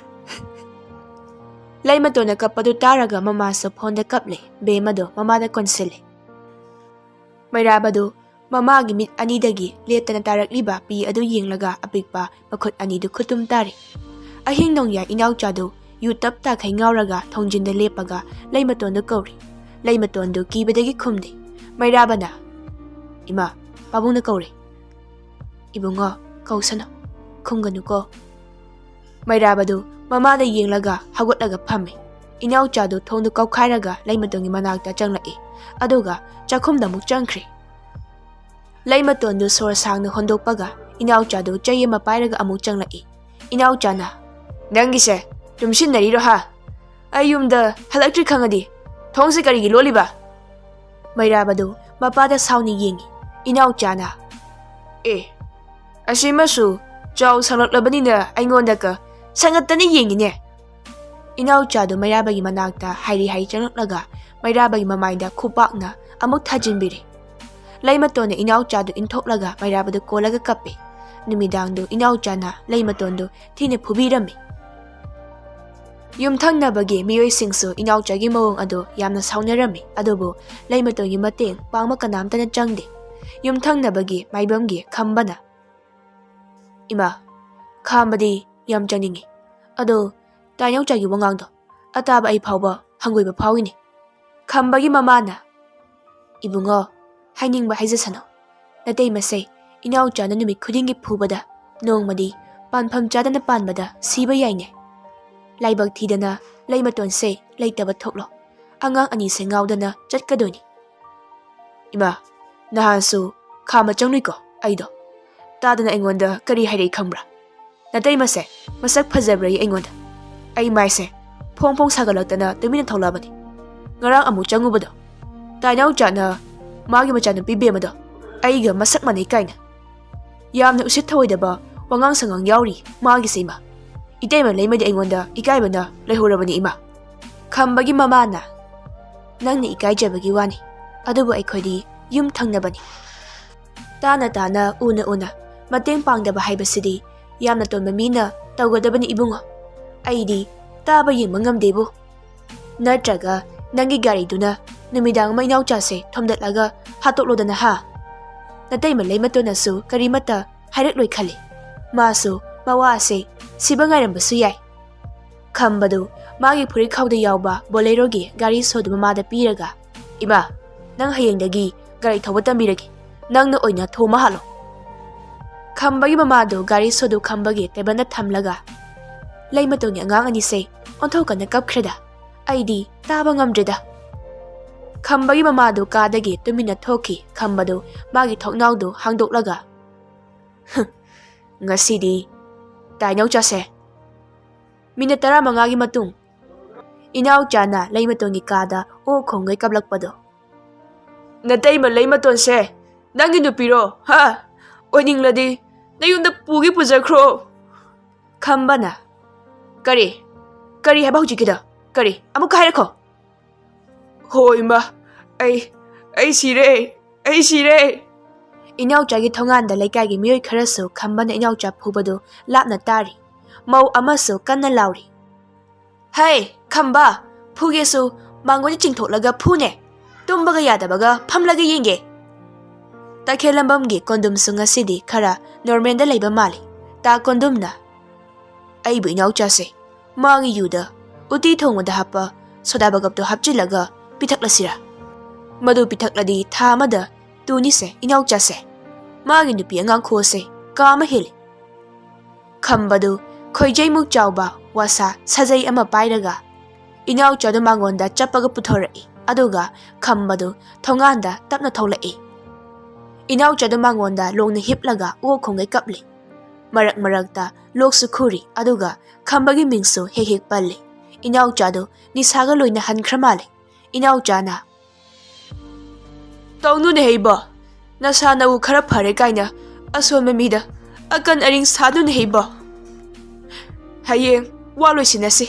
ꯂꯩꯃꯇꯣꯟꯅ ꯀꯞꯄꯗꯨ ꯇꯥꯔꯒ ꯃꯃꯥꯁꯨ ꯐꯣꯟꯗ ꯀꯞꯂꯦ꯫ ꯕꯦꯝꯃꯗꯣ ꯃꯃꯥꯗ ꯀꯣꯟꯁꯤꯜꯂꯦ꯫ ꯃꯩꯔꯥꯕꯗꯨ ꯃꯃꯥꯒꯤ ꯃꯤꯠ ꯑꯅꯤꯗꯒꯤ ꯂꯦꯞꯇꯅ ꯇꯥꯔꯛꯂꯤꯕ ꯄꯤ ꯑꯗꯨ ꯌꯦꯡꯂꯒ ꯑꯄꯤꯛꯄ ꯃꯈꯨꯠ ꯑꯅꯤꯗꯨ ꯈꯨꯇꯨꯝ ꯇꯥꯔꯤ꯫ ꯑꯍꯤꯡ ꯅꯣꯡꯌꯥꯏ ꯏꯅꯥꯎꯆꯥꯗꯨ ꯌꯨ ꯇꯞ ꯇꯥꯈꯩ ꯉꯥꯎꯔꯒ ꯊꯣꯡꯖꯤꯟꯗ ꯂꯦꯞꯄꯒ ꯂꯩꯃꯇꯣꯟꯗꯨ ꯀꯧꯔꯤ꯫ ꯂꯩꯃꯇꯣꯟꯗꯨ ꯀꯤꯕꯗꯒꯤ ꯈꯨꯝꯗꯦ꯫ ꯃꯩꯔꯥꯕꯅ, "ꯏꯃꯥ, ꯄꯥꯕꯨꯡꯅ ꯀꯧꯔꯦ꯫" "ꯏꯕꯨꯡꯉꯣ, ꯀꯧꯁꯅꯨ, ꯈꯨꯝꯒꯅꯨꯀꯣ꯫" ꯃꯩꯔꯥꯕꯗꯨ ꯃꯃꯥꯗ ꯌꯦꯡꯂꯒ ꯍꯧꯒꯠꯂꯒ ꯐꯝꯃꯤ꯫ ꯏꯅꯥꯎꯆꯥꯗꯨ ꯊꯣꯡꯗꯨ ꯀꯧꯈꯥꯏꯔꯒ ꯂꯩꯃꯇꯣꯟꯒꯤ ꯃꯅꯥꯛꯇ ꯆꯪꯂꯛꯏ, ꯑꯗꯨꯒ ꯆꯥꯛꯈꯨꯝꯗ ꯑꯃꯨꯛ ꯆꯪꯈ꯭ꯔꯦ꯫ ꯂꯩꯃꯇꯣꯟꯗꯨ ꯁꯣꯔ ꯁꯥꯡꯅ ꯍꯣꯟꯗꯣꯛꯄꯒ ꯏꯅꯥꯎꯆꯥꯗꯨ ꯆꯩ ꯑꯃ ꯄꯥꯏꯔꯒ ꯑꯃꯨꯛ ꯆꯪꯂꯛꯏ꯫ ꯏꯅꯥꯎꯆꯥꯅ, "ꯅꯪꯒꯤꯁꯦ ꯇꯨꯝꯁꯤꯟꯅꯔꯤꯔꯣ ꯍꯥ? ꯑꯩ ꯌꯨꯝꯗ ꯍꯜꯂꯛꯇ꯭ꯔꯤ ꯈꯪꯉꯗꯤ ꯊꯣꯡꯁꯦ ꯀꯔꯤꯒꯤ ꯂꯣꯜꯂꯤꯕ?" ꯃꯩꯔꯥꯕꯗꯨ ꯃꯄꯥꯗ ꯁꯥꯎꯅ ꯌꯦꯡꯉꯤ꯫ ꯏꯅꯥꯎꯆꯥꯅ, "ꯑꯦ, ꯑꯁꯤꯃꯁꯨ ꯆꯥꯎ ꯁꯥꯡꯂꯛꯂꯕꯅꯤꯅ ꯑꯩꯉꯣꯟꯗꯒ ꯁꯪꯒꯠꯇꯅ ꯌꯦꯡꯉꯤꯅꯦ꯫" ꯏꯅꯥꯎꯆꯥꯗꯨ ꯃꯩꯔꯥꯕꯒꯤ ꯃꯅꯥꯛꯇ ꯍꯥꯏꯔꯤ ꯍꯥꯏꯔꯤ ꯆꯪꯂꯛꯂꯒ ꯃꯩꯔꯥꯕꯒꯤ ꯃꯃꯥꯏꯗ ꯈꯨꯄꯥꯛꯅ ꯑꯃꯨꯛ ꯊꯥꯖꯤꯟꯕꯤꯔꯦ꯫ ꯂꯩꯃꯇꯣꯟꯅ ꯏꯅꯥꯎꯆꯥꯗꯨ ꯏꯟꯊꯣꯛꯂꯒ ꯃꯩꯔꯥꯕꯗꯨ ꯀꯣꯜꯂꯒ ꯀꯞꯄꯤ꯫ ꯅꯨꯃꯤꯗꯥꯡꯗꯨ ꯏꯅꯥꯎꯆꯥꯅ ꯂꯩꯃꯇꯣꯟꯗꯨ ꯊꯤꯅ ꯐꯨꯕꯤꯔꯝꯃꯤ꯫ ꯌꯨꯝꯊꯪꯅꯕꯒꯤ ꯃꯤꯑꯣꯏꯁꯤꯡꯁꯨ ꯏꯅꯥꯎꯆꯥꯒꯤ ꯃꯑꯣꯡ ꯑꯗꯨ ꯌꯥꯝꯅ ꯁꯥꯎꯅꯔꯝꯃꯤ, ꯑꯗꯨꯕꯨ ꯂꯩꯃꯇꯣꯟꯒꯤ ꯃꯇꯦꯡ ꯄꯥꯡꯕ ꯀꯅꯥꯝꯇꯅ ꯆꯪꯗꯦ꯫ ꯌꯨꯝꯊꯪꯅꯕꯒꯤ ꯃꯥꯏꯕꯝꯒꯤ ꯈꯝꯕꯅ, "ꯏꯃꯥ, ꯈꯥꯝꯕꯗꯤ ꯌꯥꯝ ꯆꯪꯅꯤꯡꯉꯤ, ꯑꯗꯣ ꯇꯥꯏꯅꯥꯎꯆꯥꯒꯤ ꯋꯥꯉꯥꯡꯗꯣ ꯑꯇꯥꯕ ꯑꯩ ꯐꯥꯎꯕ ꯍꯪꯒꯣꯏꯕ ꯐꯥꯎꯏꯅꯦ꯫" ꯈꯝꯕꯒꯤ ꯃꯃꯥꯅ, "ꯏꯕꯨꯡꯉꯣ, ꯍꯥꯏꯅꯤꯡꯕ ꯍꯥꯏꯖꯁꯅꯨ꯫ ꯅꯇꯩꯃꯁꯦ ꯏꯅꯥꯎꯆꯥꯅ ꯅꯨꯃꯤꯠ ꯈꯨꯗꯤꯡꯒꯤ ꯐꯨꯕꯗ ꯅꯣꯡꯃꯗꯤ ꯄꯥꯟꯐꯝ ꯆꯥꯗꯅ ꯄꯥꯟꯕꯗ ꯁꯤꯕ ꯌꯥꯏꯅꯦ꯫ ꯂꯥꯏꯕꯛ ꯊꯤꯗꯅ ꯂꯩꯃꯇꯣꯟꯁꯦ ꯂꯩꯇꯕ ꯊꯣꯛꯂꯣ꯫ ꯑꯉꯥꯡ ꯑꯅꯤꯁꯦ ꯉꯥꯎꯗꯅ ꯆꯠꯀꯗꯣꯏꯅꯤ꯫" "ꯏꯃꯥ, ꯅꯍꯥꯟꯁꯨ ꯈꯥꯝꯕ ꯆꯪꯂꯨꯏꯀꯣ ꯑꯩꯗꯣ꯫ ꯇꯥꯗꯅ ꯑꯩꯉꯣꯟꯗ ꯀꯔꯤ ꯍꯥꯏꯔꯛꯏ ꯈꯪꯕ꯭ꯔꯥ? ꯅꯇꯩꯃꯁꯦ ꯃꯁꯛ ꯐꯖꯕ꯭ꯔꯥꯌꯦ ꯑꯩꯉꯣꯟꯗ꯫ ꯑꯩ ꯃꯥꯏꯁꯦ ꯐꯣꯡ ꯐꯣꯡ ꯁꯥꯒꯠꯂꯛꯇꯅ ꯇꯨꯃꯤꯟꯅ ꯊꯣꯛꯂꯛꯑꯕꯅꯤ꯫ ꯉꯔꯥꯡ ꯑꯃꯨꯛ ꯆꯪꯉꯨꯕꯗꯣ, ꯇꯥꯏꯅꯥꯎꯆꯥꯅ ꯃꯥꯒꯤ ꯃꯆꯥꯅꯨꯄꯤ ꯕꯦꯝꯃꯗꯣ ꯑꯩꯒ ꯃꯁꯛ ꯃꯥꯟꯅꯩ ꯀꯥꯏꯅ꯫ ꯌꯥꯝꯅ ꯎꯁꯤꯠ ꯊꯑꯣꯏꯗꯕ ꯋꯥꯉꯥꯡ ꯁꯉꯥꯡ ꯌꯥꯎꯔꯤ ꯃꯥꯒꯤꯁꯦ ꯏꯃꯥ꯫ ꯏꯇꯩꯃ ꯂꯩꯃꯗꯤ ꯑꯩꯉꯣꯟꯗ ꯏꯀꯥꯏꯕꯅ ꯂꯩꯍꯧꯔꯕꯅꯤ ꯏꯃꯥ꯫" ꯈꯝꯕꯒꯤ ꯃꯃꯥꯅ, "ꯅꯪꯅ ꯏꯀꯥꯏꯖꯕꯒꯤ ꯋꯥꯅꯤ, ꯑꯗꯨꯕꯨ ꯑꯩꯈꯣꯏꯗꯤ ꯌꯨꯝ ꯊꯪꯅꯕꯅꯤ꯫ ꯇꯥꯅ ꯇꯥꯅ, ꯎꯅ ꯎꯅ ꯃꯇꯦꯡ ꯄꯥꯡꯗꯕ ꯍꯥꯏꯕꯁꯤꯗꯤ ꯌꯥꯝꯅ ꯇꯣꯟꯕ ꯃꯤꯅ ꯇꯧꯒꯗꯕꯅꯤ ꯏꯕꯨꯡꯉꯣ꯫ ꯑꯩꯗꯤ ꯇꯥꯕ ꯌꯦꯡꯕ ꯉꯝꯗꯦꯕꯨ꯫ ꯅꯠꯇ꯭ꯔꯒ ꯅꯪꯒꯤ ꯒꯥꯔꯤꯗꯨꯅ ꯅꯨꯃꯤꯗꯥꯡ ꯑꯃ ꯏꯅꯥꯎꯆꯥꯁꯦ ꯊꯣꯝꯗꯠꯂꯒ ꯍꯥꯠꯇꯣꯛꯂꯣꯗꯅ ꯍꯥ? ꯅꯇꯩꯃ ꯂꯩꯃꯇꯣꯟꯅꯁꯨ ꯀꯔꯤꯃꯠꯇ ꯍꯥꯏꯔꯛꯂꯣꯏ ꯈꯜꯂꯤ꯫ ꯃꯥꯁꯨ ꯃꯋꯥꯁꯦ ꯁꯤꯕ ꯉꯥꯏꯔꯝꯕꯁꯨ ꯌꯥꯏ꯫" ꯈꯝꯕꯗꯨ ꯃꯥꯒꯤ ꯐꯨꯔꯤꯠꯈꯥꯎꯗ ꯌꯥꯎꯕ ꯕꯣꯂꯦꯔꯣꯒꯤ ꯒꯥꯔꯤ ꯁꯣꯗꯨ ꯃꯃꯥꯗ ꯄꯤꯔꯒ, "ꯏꯃꯥ, ꯅꯪ ꯍꯌꯦꯡꯗꯒꯤ ꯒꯥꯔꯤ ꯊꯧꯕ ꯇꯝꯕꯤꯔꯒꯦ꯫ ꯅꯪꯅ ꯑꯣꯏꯅ ꯊꯣꯝꯃ ꯍꯥꯜꯂꯣ꯫" ꯈꯝꯕꯒꯤ ꯃꯃꯥꯗꯨ ꯒꯥꯔꯤ ꯁꯣꯗꯨ ꯈꯝꯕꯒꯤ ꯇꯦꯕꯜꯗ ꯊꯝꯂꯒ, "ꯂꯩꯃꯇꯣꯟꯒꯤ ꯑꯉꯥꯡ ꯑꯅꯤꯁꯦ ꯑꯣꯟꯊꯣꯛꯀꯟꯅ ꯀꯞꯈ꯭ꯔꯦꯗ꯫ ꯑꯩꯗꯤ ꯇꯥꯕ ꯉꯝꯗ꯭ꯔꯦꯗ꯫" ꯈꯝꯕꯒꯤ ꯃꯃꯥꯗꯨ ꯀꯥꯗꯒꯤ ꯇꯨꯃꯤꯟꯅ ꯊꯣꯛꯈꯤ꯫ ꯈꯝꯕꯗꯨ ꯃꯥꯒꯤ ꯊꯣꯡꯅꯥꯎꯗꯨ ꯍꯥꯡꯗꯣꯛꯂꯒ, "ꯍꯨꯝ, ꯉꯁꯤꯗꯤ ꯇꯥꯏꯅꯧ ꯆꯥꯁꯦ꯫" ꯃꯤꯅꯤꯠ ꯇꯔꯥꯃꯉꯥꯒꯤ ꯃꯇꯨꯡ, ꯏꯅꯥꯎꯆꯥꯅ ꯂꯩꯃꯇꯣꯟꯒꯤ ꯀꯥꯗ ꯑꯣꯛ ꯈꯣꯡꯒꯩ ꯀꯞꯂꯛꯄꯗꯣ꯫ "ꯅꯇꯩꯃ ꯂꯩꯃꯇꯣꯟꯁꯦ ꯅꯪꯒꯤ ꯅꯨꯄꯤꯔꯣ, ꯍꯥ? ꯑꯣꯏꯅꯤꯡꯂꯗꯤ ꯅꯌꯨꯝꯗ ꯄꯨꯒꯤ ꯄꯨꯖꯈ꯭ꯔꯣ꯫" ꯈꯝꯕꯅ, "ꯀꯔꯤ? ꯀꯔꯤ ꯍꯥꯏꯕ ꯍꯧꯖꯤꯛꯀꯤꯗꯣ? ꯀꯔꯤ? ꯑꯃꯨꯛꯀ ꯍꯥꯏꯔꯛꯈꯣ꯫" "ꯍꯣ ꯏꯃꯥ, ꯑꯩ, ꯑꯩ ꯁꯤꯔꯦ꯫ ꯑꯩ ꯁꯤꯔꯦ!" ꯏꯅꯥꯎꯆꯥꯒꯤ ꯊꯣꯡꯒꯥꯟꯗ ꯂꯩꯀꯥꯏꯒꯤ ꯃꯤꯑꯣꯏ ꯈꯔꯁꯨ ꯈꯝꯕꯅ ꯏꯅꯥꯎꯆꯥ ꯐꯨꯕꯗꯨ ꯂꯥꯞꯅ ꯇꯥꯔꯤ꯫ ꯃꯧ ꯑꯃꯁꯨ ꯀꯟꯅ ꯂꯥꯎꯔꯤ, "ꯍꯩ, ꯈꯝꯕ, ꯐꯨꯒꯦꯁꯨ ꯃꯥꯡꯒꯣꯟꯗ ꯆꯤꯡꯊꯣꯛꯂꯒ ꯐꯨꯅꯦ꯫ ꯇꯨꯝꯕꯒ ꯌꯥꯗꯕꯒ ꯐꯝꯂꯒ ꯌꯦꯡꯒꯦ꯫" ꯇꯈꯦꯜꯂꯝꯕꯝꯒꯤ ꯀꯣꯟꯗꯨꯝꯁꯨ ꯉꯁꯤꯗꯤ ꯈꯔ ꯅꯣꯔꯃꯦꯜꯗ ꯂꯩꯕ ꯃꯥꯜꯂꯤ꯫ ꯇꯥ ꯀꯣꯟꯗꯨꯝꯅ, "ꯑꯩꯕꯨ ꯏꯅꯥꯎꯆꯥꯁꯦ ꯃꯥꯒꯤ ꯌꯨꯗ ꯎꯇꯤ ꯊꯣꯡꯕꯗ ꯍꯥꯞꯄ ꯁꯣꯗꯥ ꯕꯒꯞꯇꯣ ꯍꯥꯞꯆꯤꯜꯂꯒ ꯄꯤꯊꯛꯂꯁꯤꯔꯥ? ꯃꯗꯨ ꯄꯤꯊꯛꯂꯗꯤ ꯊꯥ ꯑꯃꯗ ꯇꯨꯅꯤꯁꯦ ꯏꯅꯥꯎꯆꯥꯁꯦ꯫ ꯃꯥꯒꯤ ꯅꯨꯄꯤ ꯑꯉꯥꯡ ꯈꯨꯑꯁꯦ ꯀꯥ ꯑꯃ ꯍꯦꯜꯂꯤ꯫" ꯈꯝꯕꯗꯨ ꯈꯣꯏꯖꯩꯃꯨꯛ ꯆꯥꯎꯕ ꯋꯥꯁꯥ ꯁꯥꯖꯩ ꯑꯃ ꯄꯥꯏꯔꯒ ꯏꯅꯥꯎꯆꯥꯗꯨ ꯃꯉꯣꯟꯗ ꯆꯞꯄꯒ ꯄꯨꯊꯣꯔꯛꯏ꯫ ꯑꯗꯨꯒ ꯈꯝꯕꯗꯨ ꯊꯣꯡꯒꯥꯟꯗ ꯇꯞꯅ ꯊꯣꯛꯂꯛꯏ꯫ ꯏꯅꯥꯎꯆꯥꯗꯨ ꯃꯉꯣꯟꯗ ꯂꯣꯡꯅ ꯍꯤꯞꯂꯒ ꯑꯣꯛ ꯈꯣꯡꯒꯩ ꯀꯞꯂꯤ꯫ ꯃꯔꯛ ꯃꯔꯛꯇ ꯂꯣꯛꯁꯨ ꯈꯨꯔꯤ, ꯑꯗꯨꯒ ꯈꯝꯕꯒꯤ ꯃꯤꯡꯁꯨ ꯍꯦꯛ ꯍꯦꯛ ꯄꯜꯂꯤ꯫ ꯏꯅꯥꯎꯆꯥꯗꯨ ꯅꯤꯁꯥꯒ ꯂꯣꯏꯅ ꯍꯟꯈ꯭ꯔ ꯃꯥꯜꯂꯤ꯫ ꯏꯅꯥꯎꯆꯥꯅ, "ꯇꯧꯅꯨꯅꯦ ꯍꯩꯕꯣ, ꯅꯁꯥ ꯅꯎ ꯈꯔ ꯐꯔꯦ ꯀꯥꯏꯅ ꯑꯁꯣꯟꯕ ꯃꯤꯗ ꯑꯀꯟ ꯑꯔꯤꯡ ꯁꯥꯗꯨꯅꯦ ꯍꯩꯕꯣ꯫ ꯍꯌꯦꯡ ꯋꯥ ꯂꯣꯏꯁꯤꯟꯅꯁꯤ,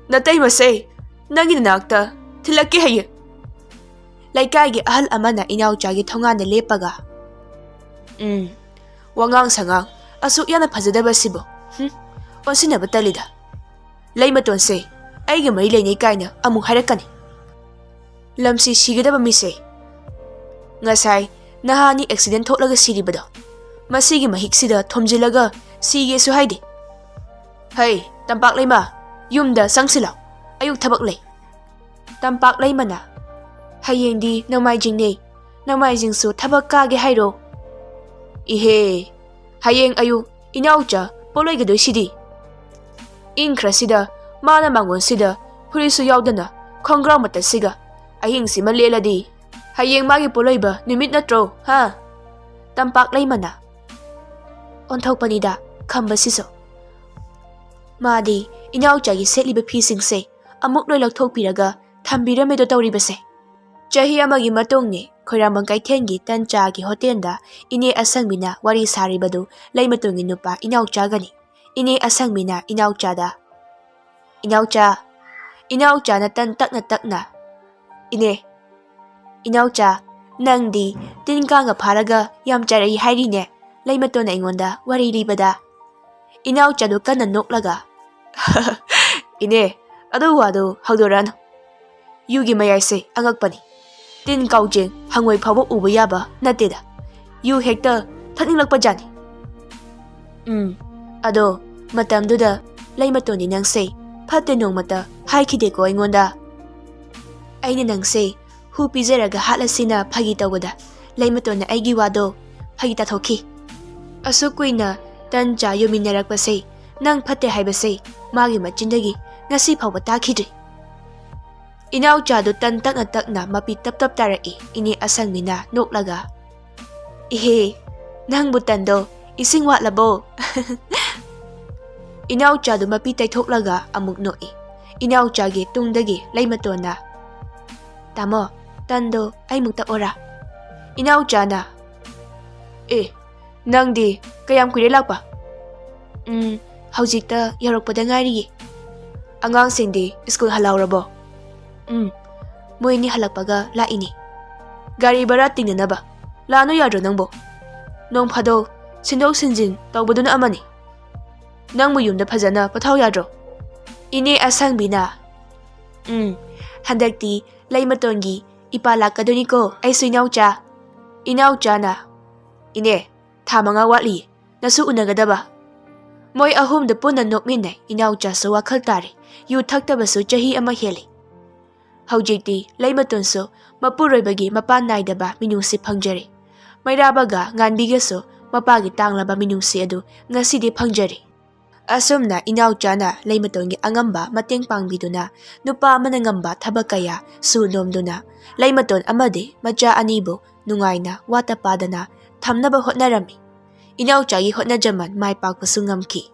ꯅꯇꯩꯃꯁꯦ ꯅꯪꯒꯤ ꯅꯅꯥꯛꯇ ꯊꯤꯜꯂꯛꯀꯦ ꯍꯌꯦꯡ꯫" ꯂꯩꯀꯥꯏꯒꯤ ꯑꯍꯜ ꯑꯃꯅ ꯏꯅꯥꯎꯆꯥꯒꯤ ꯊꯣꯡꯒꯥꯟꯗ ꯂꯦꯞꯄꯒ, "ꯎꯝ, ꯋꯥꯉꯥꯡ ꯁꯉꯥꯡ ꯑꯁꯨꯛ ꯌꯥꯝꯅ ꯐꯖꯗꯕꯁꯤꯕꯨ, ꯍꯨꯝ, ꯑꯣꯟꯁꯤꯟꯅꯕ ꯇꯜꯂꯤꯗ꯫ ꯂꯩꯃꯇꯣꯟꯁꯦ ꯑꯩꯒ ꯃꯔꯤ ꯂꯩꯅꯩ ꯀꯥꯏꯅ ꯑꯃꯨꯛ ꯍꯥꯏꯔꯛꯀꯅꯤ꯫ ꯂꯝꯁꯤ ꯁꯤꯒꯗꯕ ꯃꯤꯁꯦ ꯉꯁꯥꯏ ꯅꯍꯥꯟꯅꯤ ꯑꯦꯛꯁꯤꯗꯦꯟ ꯊꯣꯛꯂꯒ ꯁꯤꯔꯤꯕꯗꯣ, ꯃꯁꯤꯒꯤ ꯃꯍꯤꯛꯁꯤꯗ ꯊꯣꯝꯖꯤꯜꯂꯒ ꯁꯤꯒꯦꯁꯨ ꯍꯥꯏꯗꯦ꯫ ꯍꯩ, ꯇꯝꯄꯥꯛ ꯂꯩꯃ, ꯌꯨꯝꯗ ꯆꯪꯁꯤꯜꯂꯣ, ꯑꯌꯨꯛ ꯊꯕꯛ ꯂꯩ꯫" ꯇꯝꯄꯥꯛ ꯂꯩꯃꯅ, "ꯍꯌꯦꯡꯗꯤ ꯅꯣꯡꯃꯥꯏꯖꯤꯡꯅꯦ, ꯅꯣꯡꯃꯥꯏꯖꯤꯡꯁꯨ ꯊꯕꯛ ꯀꯥꯒꯦ ꯍꯥꯏꯔꯣ?" "ꯏꯍꯦ, ꯍꯌꯦꯡ ꯑꯌꯨꯛ ꯏꯅꯥꯎꯆꯥ ꯄꯣꯠꯂꯣꯏꯒꯗꯣꯏꯁꯤꯗꯤ꯫ ꯏꯪꯈ꯭ꯔꯁꯤꯗ ꯃꯥꯅ ꯃꯉꯣꯟꯁꯤꯗ ꯐꯨꯔꯤꯠꯁꯨ ꯌꯥꯎꯗꯅ ꯈꯣꯡꯒ꯭ꯔꯥꯎ ꯃꯇꯠꯁꯤꯒ ꯑꯍꯤꯡꯁꯤꯃ ꯂꯦꯜꯂꯗꯤ ꯍꯌꯦꯡ ꯃꯥꯒꯤ ꯄꯣꯠꯂꯣꯏꯕ ꯅꯨꯃꯤꯠ ꯅꯠꯇ꯭ꯔꯣ, ꯍꯥ?" ꯇꯝꯄꯥꯛ ꯂꯩꯃꯅ, "ꯑꯣꯟꯊꯣꯛꯄꯅꯤꯗ ꯈꯝꯕꯁꯤꯁꯨ꯫ ꯃꯥꯗꯤ ꯏꯅꯥꯎꯆꯥꯒꯤ ꯁꯦꯠꯂꯤꯕ ꯐꯤꯁꯤꯡꯁꯦ ꯑꯃꯨꯛ ꯂꯣꯏ ꯂꯧꯊꯣꯛꯄꯤꯔꯒ ꯊꯝꯕꯤꯔꯝꯃꯦꯗꯣ ꯇꯧꯔꯤꯕꯁꯦ꯫" ꯆꯍꯤ ꯑꯃꯒꯤ ꯃꯇꯨꯡꯅꯤ꯫ ꯈꯣꯏꯔꯥꯡꯕꯝ ꯀꯩꯊꯦꯜꯒꯤ ꯇꯟ ꯆꯥꯒꯤ ꯍꯣꯇꯦꯜꯗ ꯏꯅꯦ ꯑꯁꯪꯕꯤꯅ ꯋꯥꯔꯤ ꯁꯥꯔꯤꯕꯗꯨ ꯂꯩꯃꯇꯣꯟꯒꯤ ꯅꯨꯄꯥ ꯏꯅꯥꯎꯆꯥꯒꯅꯤ꯫ ꯏꯅꯦ ꯑꯁꯪꯕꯤꯅ ꯏꯅꯥꯎꯆꯥꯗ, "ꯏꯅꯥꯎꯆꯥ꯫" ꯏꯅꯥꯎꯆꯥꯅ ꯇꯟ ꯇꯛꯅ ꯇꯛꯅ, "ꯏꯅꯦ, ꯏꯅꯥꯎꯆꯥ, "ꯅꯪꯗꯤ ꯇꯤꯟ ꯀꯥꯡꯒ ꯐꯥꯔꯒ ꯌꯥꯝ ꯆꯥꯔꯛꯏ ꯍꯥꯏꯔꯤꯅꯦ," ꯂꯩꯃꯇꯣꯟꯅ ꯑꯩꯉꯣꯟꯗ ꯋꯥꯔꯤ ꯂꯤꯕꯗ꯫ ꯏꯅꯥꯎꯆꯥꯗꯨ ꯀꯟꯅ ꯅꯣꯛꯂꯒ, "ꯏꯅꯦ, ꯑꯗꯨ ꯋꯥꯗꯨ ꯍꯧꯗꯣꯔꯛꯑꯅꯨ꯫ ꯌꯨꯒꯤ ꯃꯌꯥꯏꯁꯦ ꯑꯉꯛꯄꯅꯤ꯫ ꯇꯤꯟ ꯀꯥꯎꯖꯦꯡ ꯍꯪꯉꯣꯏ ꯐꯥꯎꯕ ꯎꯕ ꯌꯥꯕ ꯅꯠꯇꯦꯗ꯫ ꯌꯨ ꯍꯦꯛꯇ ꯊꯛꯅꯤꯡꯂꯛꯄ ꯖꯥꯠꯅꯤ꯫ ꯎꯝ, ꯑꯗꯣ ꯃꯇꯝꯗꯨꯗ ꯂꯩꯃꯇꯣꯟꯗꯤ ꯅꯪꯁꯦ ꯐꯠꯇꯦ ꯅꯣꯡꯃꯇ ꯍꯥꯏꯈꯤꯗꯦꯀꯣ ꯑꯩꯉꯣꯟꯗ꯫ ꯑꯩꯅ ꯅꯪꯁꯦ ꯍꯨ ꯄꯤꯖꯔꯒ ꯍꯥꯠꯂꯁꯤꯅ ꯐꯥꯒꯤ ꯇꯧꯕꯗ ꯂꯩꯃꯇꯣꯟꯅ ꯑꯩꯒꯤ ꯋꯥꯗꯣ ꯐꯥꯒꯤ ꯇꯥꯊꯣꯛꯈꯤ꯫ ꯑꯁꯨꯛ ꯀꯨꯏꯅ ꯇꯟ ꯆꯥ ꯌꯣꯟꯃꯤꯟꯅꯔꯛꯄꯁꯦ ꯅꯪ ꯐꯠꯇꯦ ꯍꯥꯏꯕꯁꯦ ꯃꯥꯒꯤ ꯃꯆꯤꯟꯗꯒꯤ ꯉꯁꯤ ꯐꯥꯎꯕ ꯇꯥꯈꯤꯗ꯭ꯔꯤ꯫" ꯏꯅꯥꯎꯆꯥꯗꯨ ꯇꯟ ꯇꯛꯅ ꯇꯛꯅ ꯃꯄꯤ ꯇꯞ ꯇꯞ ꯇꯥꯔꯛꯏ꯫ ꯏꯅꯦ ꯑꯁꯪꯕꯤꯅ ꯅꯣꯛꯂꯒ, "ꯏꯍꯦ, ꯅꯪꯕꯨ ꯇꯟꯗꯣ ꯏꯁꯤꯡ ꯋꯥꯠꯂꯕꯣ?" ꯏꯅꯥꯎꯆꯥꯗꯨ ꯃꯄꯤ ꯇꯩꯊꯣꯛꯂꯒ ꯑꯃꯨꯛ ꯅꯣꯛꯏ꯫ ꯏꯅꯥꯎꯆꯥꯒꯤ ꯇꯨꯡꯗꯒꯤ ꯂꯩꯃꯇꯣꯟꯅ, "ꯇꯥꯃꯣ, ꯇꯟꯗꯣ ꯑꯩꯃꯨꯛ ꯇꯛꯑꯣꯔꯥ?" ꯏꯅꯥꯎꯆꯥꯅ, "ꯑꯦ, ꯅꯪꯗꯤ ꯀꯌꯥꯝ ꯀꯨꯏꯔꯦ ꯂꯥꯛꯄ?" "ꯎꯝ, ꯍꯧꯖꯤꯛꯇ ꯌꯧꯔꯛꯄꯗ ꯉꯥꯏꯔꯤꯌꯦ꯫" "ꯑꯉꯥꯡꯁꯤꯡꯗꯤ ꯁ꯭ꯀꯨꯜ ꯍꯜꯂꯛꯑꯧꯔꯕꯣ?" "ꯎꯝ, ꯃꯣꯏ ꯑꯅꯤ ꯍꯜꯂꯛꯄꯒ ꯂꯥꯛꯏꯅꯦ꯫" "ꯒꯥꯔꯤ ꯚꯔꯥ ꯇꯤꯡꯅꯅꯕ ꯂꯥꯛꯅꯨ ꯌꯥꯗ꯭ꯔꯣ ꯅꯪꯕꯣ? ꯅꯣꯡ ꯐꯥꯗꯣꯛ ꯁꯤꯟꯗꯣꯛ ꯁꯤꯟꯖꯤꯟ ꯇꯧꯕꯗꯨꯅ ꯑꯃꯅꯤ꯫ ꯅꯪꯕꯨ ꯌꯨꯝꯗ ꯐꯖꯅ ꯄꯣꯊꯥꯎ ꯌꯥꯗ꯭ꯔꯣ?" ꯏꯅꯦ ꯑꯁꯪꯕꯤꯅ, "ꯎꯝ, ꯍꯟꯗꯛꯇꯤ ꯂꯩꯃꯇꯣꯟꯒꯤ ꯏꯄꯥ ꯂꯥꯛꯀꯗꯣꯏꯅꯤꯀꯣ ꯑꯩꯁꯨ ꯏꯅꯥꯎꯆꯥ꯫" ꯏꯅꯥꯎꯆꯥꯅ, "ꯏꯅꯦ, ꯊꯥ ꯃꯉꯥ ꯋꯥꯠꯂꯤꯌꯦ ꯅꯁꯨ ꯎꯅꯒꯗꯕ꯫" ꯃꯣꯏ ꯑꯍꯨꯝꯗ ꯄꯨꯟꯅ ꯅꯣꯛꯃꯤꯟꯅꯩ꯫ ꯏꯅꯥꯎꯆꯥꯁꯨ ꯋꯥꯈꯜ ꯇꯥꯔꯦ꯫ ꯌꯨ ꯊꯛꯇꯕꯁꯨ ꯆꯍꯤ ꯑꯃ ꯍꯦꯜꯂꯦ꯫ ꯍꯧꯖꯤꯛꯇꯤ ꯂꯩꯃꯇꯣꯟꯁꯨ ꯃꯄꯨꯔꯣꯏꯕꯒꯤ ꯃꯄꯥꯟ ꯅꯥꯏꯗꯕ ꯃꯤꯅꯨꯡꯁꯤ ꯐꯪꯖꯔꯦ꯫ ꯃꯩꯔꯥꯕꯒ ꯉꯥꯟꯕꯤꯒꯁꯨ ꯃꯄꯥꯒꯤ ꯇꯥꯡꯂꯕ ꯃꯤꯅꯨꯡꯁꯤ ꯑꯗꯨ ꯉꯁꯤꯗꯤ ꯐꯪꯖꯔꯦ꯫ ꯑꯁꯨꯝꯅ ꯏꯅꯥꯎꯆꯥꯅ ꯂꯩꯃꯇꯣꯟꯒꯤ ꯑꯉꯝꯕ ꯃꯇꯦꯡ ꯄꯥꯡꯕꯤꯗꯨꯅ ꯅꯨꯄꯥ ꯑꯃꯅ ꯉꯝꯕ ꯊꯕꯛ ꯀꯌꯥ ꯁꯨ ꯅꯣꯝꯗꯨꯅ ꯂꯩꯃꯇꯣꯟ ꯑꯃꯗꯤ ꯃꯆꯥ ꯑꯅꯤꯕꯨ ꯅꯨꯡꯉꯥꯏꯅ ꯋꯥꯠꯇ ꯄꯥꯗꯅ ꯊꯝꯅꯕ ꯍꯣꯠꯅꯔꯝꯃꯤ꯫ ꯏꯅꯥꯎꯆꯥꯒꯤ ꯍꯣꯠꯅꯖꯃꯟ ꯃꯥꯏ ꯄꯥꯛꯄꯁꯨ ꯉꯝꯈꯤ꯫